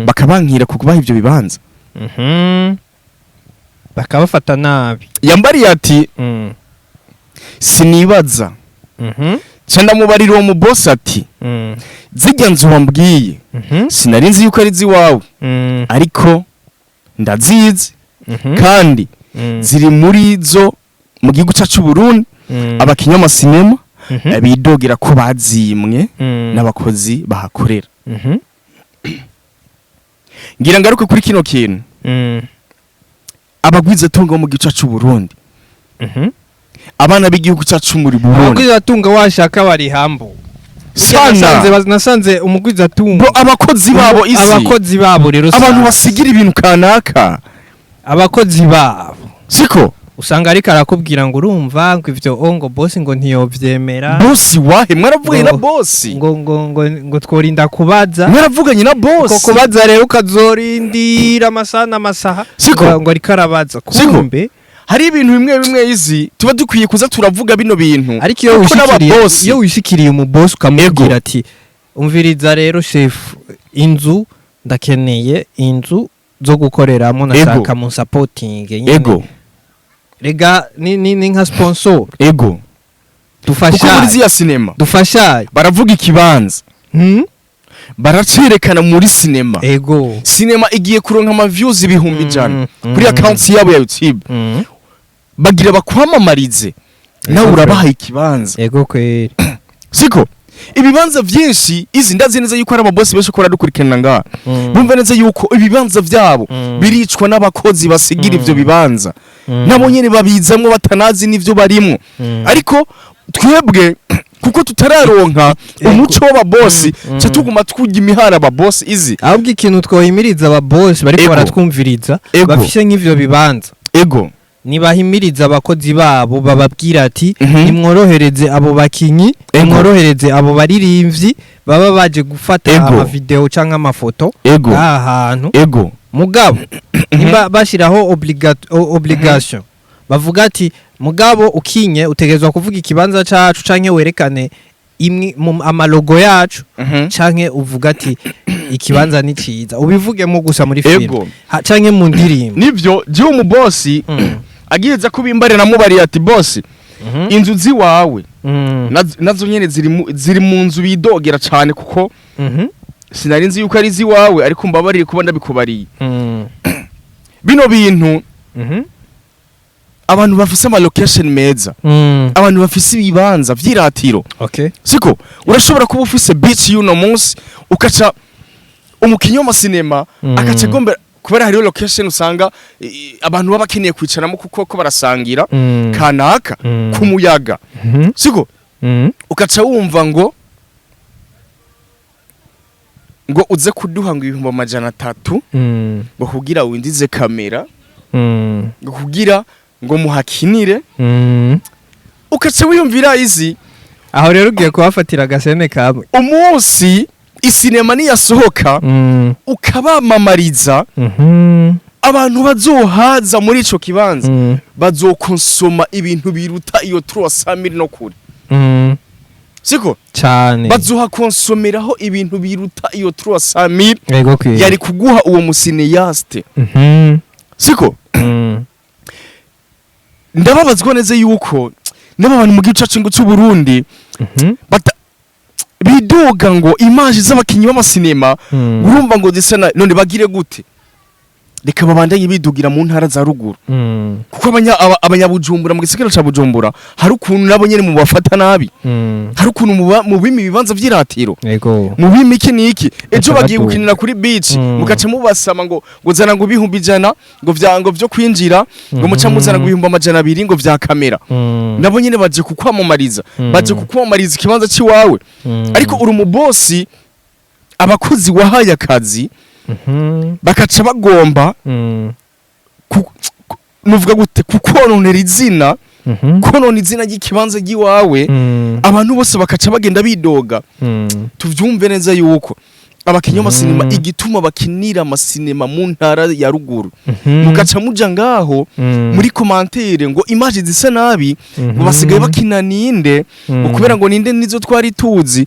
bakabankira kukubaha ivyo bibanza?" Bakabafata nabi. Yambariye ati: "Sinibaza." Ca ndamubarira uwo mubosi ati: "Zirya nzu wambwiye, sinari nzi yuko ari iziwawe, ariko ndazizi kandi ziri muri zo mu gihugu cyacu Burundi abakinyi b'amasinema bidogera ko bazimwe n'abakozi bahakorera." Ngira ngaruke kuri kino kintu: abagwizatunga bo mu gihugu cyacu Burundi, abana b'igihugu cyacu muri Burundi, Abagwizatunga washaka bari hambo sana. Nasanze umugwizatunga Bro, abakozi babo isi, abakozi babo rero abantu sasa. basigira ibintu kanaka, Abakozi babo siko? usanga ariko arakubwira ngo urumva ngo ivyo ngo boss ngo ntiyovyemera. Bosi wahe? Mwaravuganye na bosi? Ngo tworinda kubaza. Mwaravuganye na bosi? Ko kubaza rero ukazorindira amasaha n'amasaha. Siko? Ngo ariko arabaza. Siko? Kumbe Hari ibintu bimwe bimwe izi tuba dukwiye kuza turavuga bino bintu, ariko iyo kuko wishikiriye n'ababosi iyo wishikiriye umubosi ukamubwira ati: "Umviriza rero chef, inzu ndakeneye, inzu zo gukoreramo, nashaka mu supporting nyene." Rega ni nka sponsor. Ego, kuko muri Dufasha ziya sinema dufasha. baravuga ikibanza, baracerekana muri sinema. Sinema igiye kuronka ama views 100,000 kuri account yabo ya YouTube, bagira bakwamamarize, nawe urabahaye ikibanza. Ego kweri. Siko? Ibibanza vyinshi izi, ndazi neza yuko ari ababosi benshi ko baradukurikirana ngaha, bumva neza yuko ibibanza vyabo biricwa n'abakozi basigira ivyo bibanza, nabo nyene babizamwo batanazi n'ivyo barimwo. Ariko twebwe kuko tutararonka umuco w'ababosi, ca tuguma twurya imihara ababosi izi. Ahubwo ikintu twohimiriza ababosi bariko baratwumviriza bafise nk'ivyo bibanza, nibahimiriza abakozi babo, bababwira ati: "Nimworohereze abo bakinyi, nimworohereze abo baririmvyi baba baje gufata amavideo canke amafoto aha hantu." Mugabo nimba bashyiraho obligation, bavuga ati: "Mugabo ukinye utegerezwa kuvuga ikibanza cacu, canke werekane imwe mu amalogo yacu, canke uvuga ati ikibanza ni ciza, ubivugemo gusa muri film canke mu ndirimbo." Nivyo, jewe umubosi agiheza kubimbarira, namubariye ati: "Bosi, inzu ziwawe nazo nyene ziri mu nzu bidogera cane, kuko sinari nzi yuko ari ziwawe, ariko mbabarire kuba ndabikubariye." Bino bintu, abantu bafise ama location meza, abantu bafise ibibanza vy'iratiro, siko urashobora kuba ufise beach y'uno munsi, ukaca umukinyi w'amasinema akaca agombera, kubera hariho location usanga abantu baba bakeneye kwicaramo kuko ko barasangira kanaka ku muyaga, siko ukaca wumva ngo uze kuduha ngo 300,000 ngo kugira winjize kamera, ngo kugira ngo muhakinire, ukaca wiyumvira izi. Aho rero ugiye kuhafatira agasene kamwe. Umunsi isinema niyasohoka, ukabamamariza, abantu bazohaza muri ico kibanza bazokonsoma ibintu biruta iyo 300 mille no kure, siko? Cyane. Bazohakonsomeraho ibintu biruta iyo 300 mille Yego kwiye. yari kuguha uwo mu cinéaste, siko? Ndababazwa neza yuko n'aba bantu mu gihugu cacu ngo c'u Burundi bata bidoga ngo image z'abakinyi b'amasinema, urumva ngo zisa na none bagire gute? Reka babandanye bidugira mu ntara za ruguru, kuko abanyabujumbura mu gisagara ca Bujumbura hari ukuntu nabo nyene mu bafata nabi, hari ukuntu mubima ibibanza vy'iratiro, mubima iki n'iki. Ejo Baca bagiye baduga. gukinira kuri beach, mugaca mubasama ngo zana ngo 100,000 ngo vya ngo vyo kwinjira, ngo muca muzana ngo 200,000 ngo vya kamera. Nabo nyene baje kukwamamariza, baje kukwamamariza ikibanza ciwawe, ariko uri umubosi, abakozi wahaye akazi bakaca bagomba nuvuga gute, kukononera izina, konona izina ry'ikibanza ry'iwawe, abantu bose bakaca bagenda bidoga. Tuvyumve neza yuko abakinyi b'amasinema, igituma bakinira amasinema mu ntara ya ruguru, mugaca muja ngaho muri commentaire ngo image zisa nabi, ngo basigaye bakina ninde, ngo kubera ngo ninde nizo twari tuzi.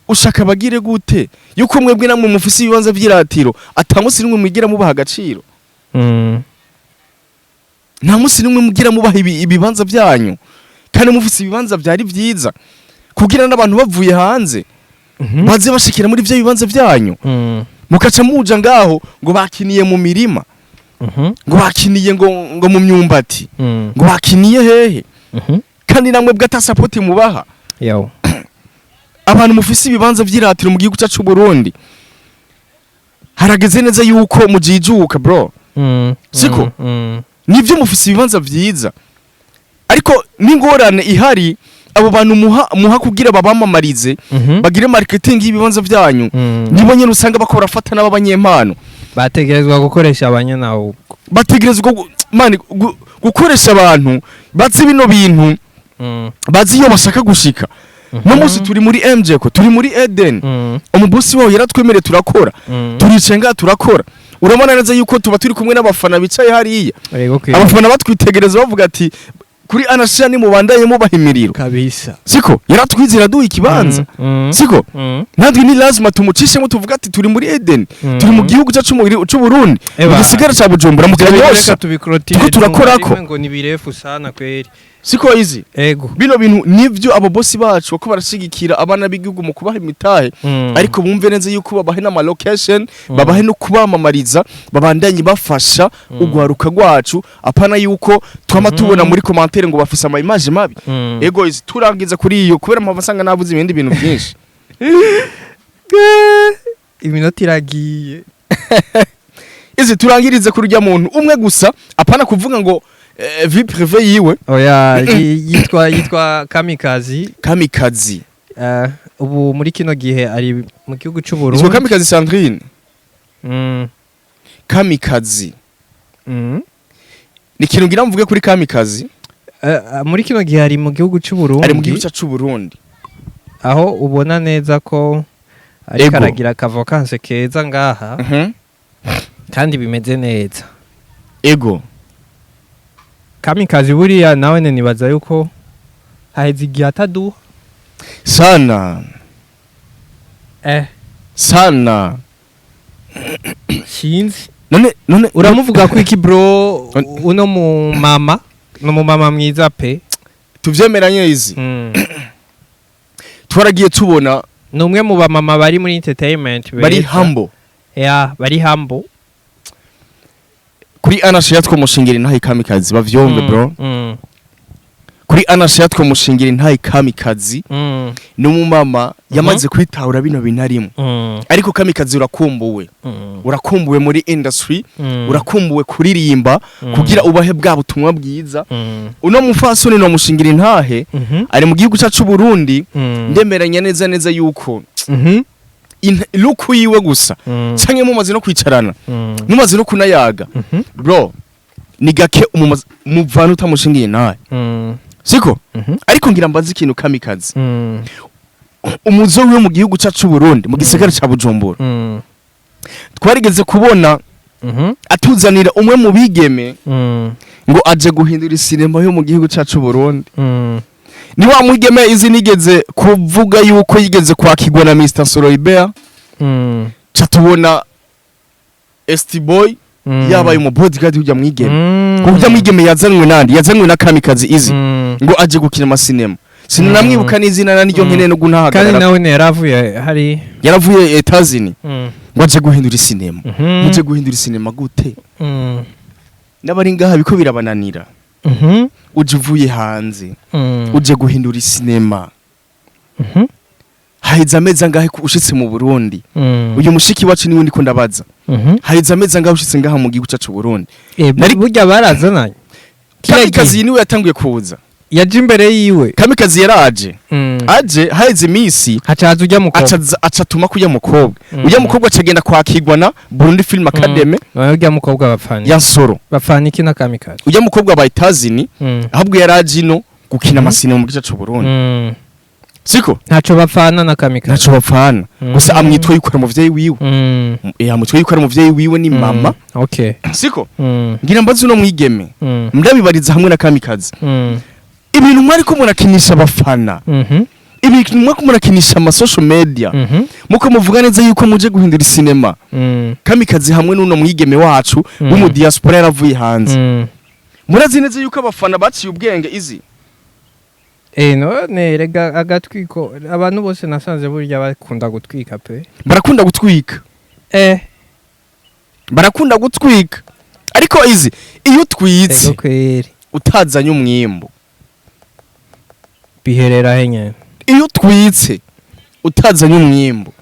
Ushaka bagire gute yuko mwebwe namwe mufise ibibanza vy'iratiro, ata musi nimwe mwigira mubaha agaciro? Nta musi nimwe mugira mubaha ibibanza vyanyu, kandi mufise ibibanza vyari vyiza kugira n'abantu bavuye hanze baze bashikira muri vyo bibanza vyanyu, mukaca muja ngaho ngo bakiniye mu mirima, ngo bakiniye ngo mu myumbati, ngo bakiniye hehe, kandi namwe bwa ata support mubaha. Yo. Abantu mufise ibibanza vy'iratiro mu gihugu cyacu Burundi, harageze neza yuko mujijuka, bro. Siko? Nivyo, mufise ibibanza vyiza, ariko n'ingorane ihari, abo bantu muha kugira babamamarize, bagire marketing y'ibibanza vyanyu, nibo nyene usanga bakora fata n'abanyempano. Bategerezwa gukoresha abanyanawo. Bategerezwa mani gukoresha abantu bazi bino bintu, bazi iyo bashaka gushika. No munsi turi muri MJ, ko turi muri Eden, umubosi wawe yaratwemereye, turakora, turicaye ngaha turakora. Urabona neza yuko tuba turi kumwe n'abafana bicaye hariya. Yego kwiye. Abafana batwitegereza bavuga ati: "Kuri anasha ni mubandanye mubaha imiriro." Kabisa. Siko yaratwizera duha ikibanza? Siko? Natwe ni lazima tumucishemo, tuvuga ati turi muri Eden, turi mu gihugu cyacu c'u Burundi, mu gisigara ca Bujumbura, mu Kanyosha. Reka tubikorotire. Turiko turakorako. Ngo ni birefu sana kweri. Siko izi? Ego. Bino bintu nivyo, abo bosi bacu bako barashigikira abana b'igihugu mu kubaha imitahe, ariko bumve neza yuko babahe n'ama location, babahe no kubamamariza, babandanye bafasha ugwaruka rwacu, apana yuko twama tubona muri commentaire ngo bafise ama image mabi. Ego izi, turangiza kuri iyo, kubera mpamvu asanga nabuze ibindi bintu byinshi. Iminota iragiye. Izi, turangirize kuri urya muntu umwe gusa, apana kuvuga ngo vie privée yiwe. Oya, yitwa Kamikazi. Kamikazi. Ubu muri kino gihe ari mu gihugu cy'u Yitwa Burundi. Kamikazi Sandrine. Kamikazi. Ni ikintu ngira mvuge kuri Kamikazi. Muri kino gihe ari mu gihugu cy'u Burundi. Ari mu gihugu cyacu Burundi. Aho ubona neza ko ariko Ego. aragira akavacances keza ngaha. Kandi bimeze neza. Ego. Kamikazi buriya nawe nibaza yuko haheze igihe ataduha. Sana. Eh. Sana. Sinzi. None Uramuvuga ko iki, bro? Uno mu mama ni umumama mwiza pe. Tuvyemeranye izi. Twaragiye tubona. Ni umwe mu bamama bari muri entertainment Bari beza. Humble. Ya, bari humble. Kuri Anashe twomushingira intahe Kamikazi, bavyumve, bro. Kuri Anashe twomushingira intahe Kamikazi. Ni umumama yamaze kwitahura bino bintu arimo. Ariko Kamikazi, urakumbuwe. Urakumbuwe muri industry. Urakumbuwe kuririmba kugira ubahe bwa butumwa bwiza. Uno mufasoni no mushingira intahe. Ari mu gihugu cyacu Burundi. Ndemeranya neza neza yuko look yiwe gusa, canke mumaze no kwicarana, mumaze no kunayaga, bro, ni gake muvana utamushingiye intahe. Siko? Ariko ngira mbaze ikintu Kamikazi. Umuzo wiwe mu gihugu cyacu Burundi, mu gisagara ca Bujumbura, twarigeze kubona atuzanira umwe mu bigeme ngo aje guhindura isinema yo mu gihugu cyacu Burundi. Ni wa mwigeme izi nigeze kuvuga yuko yigeze kwakirwa na Mr Soroibert. Ca tubona ST Boy yabaye umu bodyguard ujya mwigeme, kuko ujya mwigeme yazanwe nandi, yazanwe na Kamikazi izi, ngo aje gukina amasinema. Sinamwibuka n'izina na niryo nkeneye no Kandi gunahagarara. nawe yaravuye hari. Yaravuye Etazini ngo aje guhindura isinema. Muje guhindura isinema gute? N'abari ngaha biko birabananira. Uje uvuye hanze, uje guhindura isinema. Haheze amezi angahe ushitse mu Burundi? Uyu mushiki wacu niwe ndiko ndabaza. Haheze amezi angahe ushitse ngaha mu gihugu cyacu Burundi? Burya barazananye. Kiriya Kamikazi gihe niwe yatanguye kuza. Yaje imbere yiwe. Kamikazi yaraje. Aje haheze iminsi, hacaza ujya mukobwa. Aca acatuma kujya mukobwa. Ujya mukobwa acagenda kwakirwa na Burundi Film Academy. Ujya mukobwa bapfana Ya Nsoro. Bapfana iki na Kamikazi? Ujya mukobwa bayitazini. Ahubwo yaraje ino gukina amasinema mu gice cy'u Burundi. Siko? Ntaco bapfana na Kamikazi. Ntaco bapfana. Gusa amwitwa yuko ari umuvyeyi wiwe. Amwitwa yuko ari umuvyeyi wiwe, ni mama. Siko? Ngira mbaze uno mwigeme. Ndabibariza hamwe na Kamikazi. Ibintu mwariko murakinisha abafana, ibintu mwariko murakinisha ama social media, muko muvuga neza yuko muje guhindura sinema, Kamikazi hamwe n'uno mwigeme wacu w'umu diaspora yaravuye hanze, murazi neza yuko abafana baciye ubwenge izi. None rega agatwiko, abantu bose nasanze burya bakunda gutwika pe. Barakunda gutwika. Barakunda gutwika, ariko izi iyo utwitse Ego kweri. utazanye umwimbo, Biherera he nyene? Iyo utwitse utazanye umwimbo,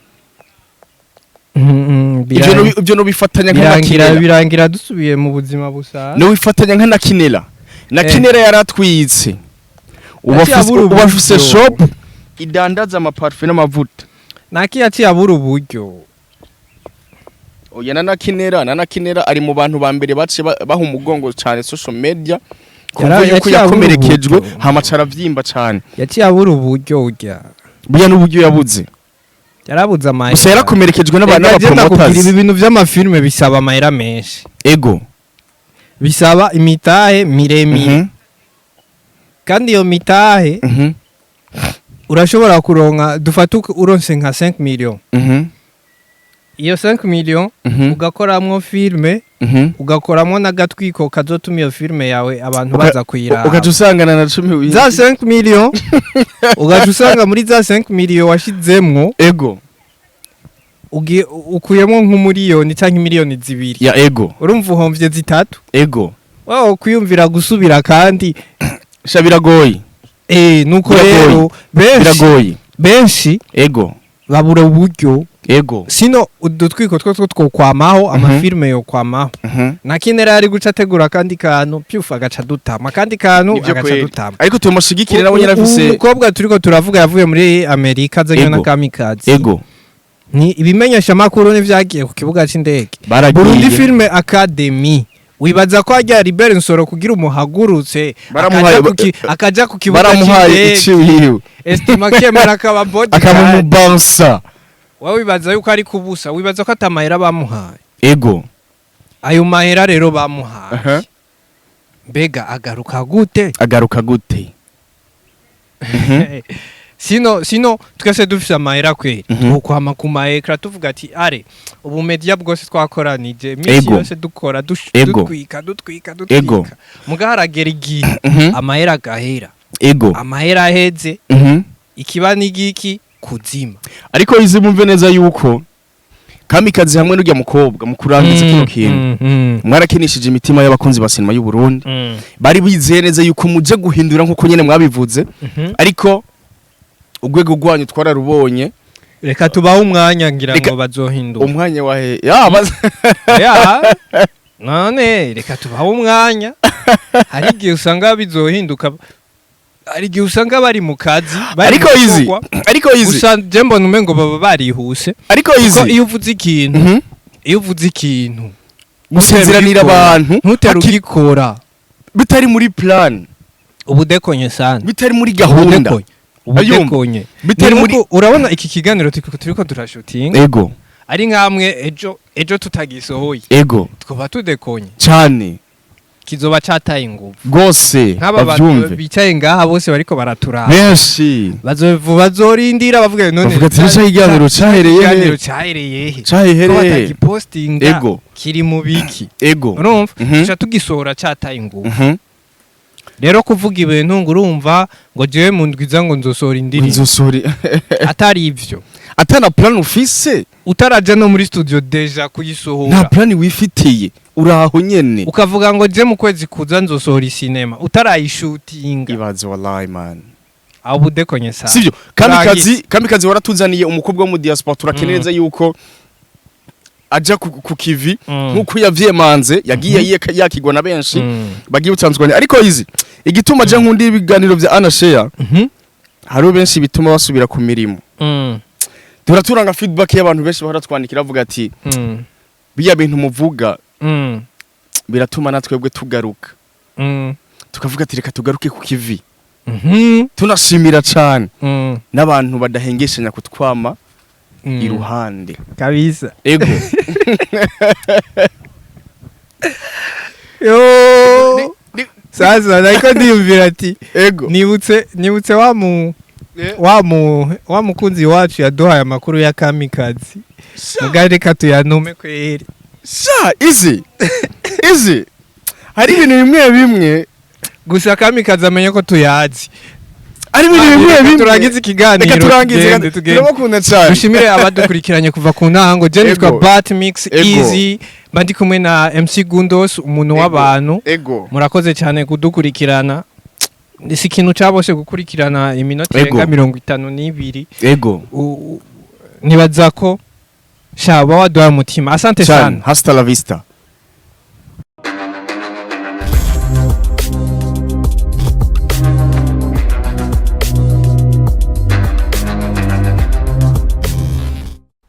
ivyo ivyo no bifatanya nka Birangira Nakinera. Birangira dusubiye mu buzima busanzwe. No bifatanya nka Nakinera. Nakinera yaratwitse, ubu Yaciye abura ubu afise uburyo. shop idandaza amaparufe n'amavuta. Naki yaciye abura uburyo. Oya, na Nakinera ari mu bantu ba mbere baciye baha umugongo cyane social media kumva yuko Yaciye abura yakomerekejwe, uburyo. hama aravyimba cyane. Yaciye abura uburyo urya. Burya n'uburyo yabuze. Yarabuze amahera. Gusa yarakomerekejwe n'abantu Rega je ndakubwira, n'abapromoters. ibi bintu vy'amafilme bisaba amahera menshi. Ego. Bisaba imitahe miremire. Kandi iyo mitahe urashobora kuronka, dufate uronse nka 5 million. Iyo 5 million ugakoramwo filme, ugakoramwo n'agatwiko kazotuma iyo filme yawe abantu baza kuyiraba. Ugaca usangana na 10 Za 5 million, ugaca usanga muri za 5 million washizemwo, Ego. Ukuyemwo nk'umuriyoni canke miliyoni 2. Ya, ego. Urumva uhomvye zitatu. Ego. Wowe kwiyumvira gusubira kandi. Sha, biragoye. Nuko Biragoye. rero benshi Biragoye. benshi Ego. babura uburyo. Ego. Sino udutwiko two twokwamaho, amafilme yokwamaho. Nakinera yari guca ategura akandi kantu, pyufu, agaca dutama akandi kantu, Nivyo agaca kweri. dutama. Ariko tumushigikire, nawe nyine afise. Umukobwa turiko turavuga yavuye muri Amerika azanywe na Ego. Kamikazi. Ego. Ni ibimenyesha makuru n'ivyagiye ku kibuga c'indege. Baragiye. Burundi Film Academy, wibaza ko ajya Libert Nsoro kugira umuhagurutse akaja ku kibuga Baramuhaye c'indege, iciwiwe. Estima kemera akaba bodyguard. Akaba umubansa. Wowe wibaza yuko ari kubusa? Wibaza ko atamahera bamuhaye? Ego. Ayo mahera rero bamuhaye, mbega agaruka gute? Agaruka gute? Sino twese dufise amahera kweri, twokwama ku ma écran tuvuga ati are ubu media bwose twakoranije imisi yose dukora dutwika, dutwika, dutwika, muga haragera igihe amahera agahera. Amahera aheze, ikiba n'igiki kuzima. Ariko izi mumve neza yuko Kamikazi hamwe n'urya mukobwa mu kurangiza kino kintu, mwarakinishije imitima y'abakunzi ba sinema y'u Burundi. Bari bizeye neza yuko muje guhindura nkuko nyene mwabivuze, ariko urwego rwanyu twararubonye. Reka tubahe umwanya, ngira Reka- ngo bazohindura. Umwanya wahe ya Ya, none reka tubahe umwanya. Hari igihe usanga bizohinduka, hari igihe usanga bari mu kazi, bari Ariko mu izi bikorwa. Ariko izi Gusa je mbona umengo baba barihuse, ariko kuko izi iyo uvuze ikintu, iyo uvuze ikintu, gusezeranira abantu ntutere ugikora bitari muri plan, ubudekonye sana. Bitari muri gahunda. Ubudekonye, ubudekonye. Bitari Ni muri nkuko urabona iki kiganiro turiko turashutinga, ari nkamwe ejo tutagisohoye, twaba tudekonye. Cyane. Kizoba cataye inguvu. Gose. Nk'aba bantu Bavyumve. bicaye ngaha bose bariko baraturaba, Benshi bazorindira bavuga none bavuga ati "Ca ikiganiro cahereye he?" Ikiganiro cahereye he ko Cahereye. batagipostinga? Kiri mu biki? Urumva, tuca tugisohora cataye inguvu. Rero kuvuga ibintu ngo urumva ngo jewe mu ndwiza ngo nzosohora indirimbo, Nzosori atari ivyo, atana plan ufise, utaraja no muri studio déjà nta kuyisohora, plan wifitiye, uraho nyene, ukavuga ngo je mu kwezi kuza nzosohora isinema utarayishutinga, ibaze wallahi man. Aho ubudekonye sana. Sivyo Kamikazi? Turangize. Kamikazi, waratuzaniye umukobwa wo mu diaspora, turakeneye neza yuko aja ku kivi nkuko yavyemanze yagiye yakigwa na benshi bagiye butandukanye. Ariko izi igituma je nkunda ibiganiro vya Anna Share, hariho benshi bituma basubira ku mirimo. Turaturanga feedback y'abantu benshi bahora twandikira bavuga ati biya bintu muvuga biratuma natwebwe tugaruka, tukavuga ati reka tugaruke ku kivi. Tunashimira cane n'abantu badahengeshanya kutwama iruhande. Kabisa. Ego. Yo, sasa nariko ndiyumvira ati nibutse wa mu wa mukunzi wacu yaduhaye amakuru ya Kamikazi, muga reka tuyanume kweri. Sha izi hari ibintu bimwe bimwe. Gusa Kamikazi amenye ko tuyazi. Ari ibintu bimwe Reka bimwe. turangize ikiganiro. Reka turangize. Tugende, tugende. Turabakunda cyane. Dushimire abadukurikiranye kuva ku ntango. Je nitwa Bat Mix Easy, mba ndi kumwe na MC Gundos, umuntu w'abantu. Murakoze cyane kudukurikirana. Si ikintu cabose gukurikirana iminota irenga 52. Nibaza ko shaba waduhaye umutima. Asante Cyane. sana. Hasta la vista.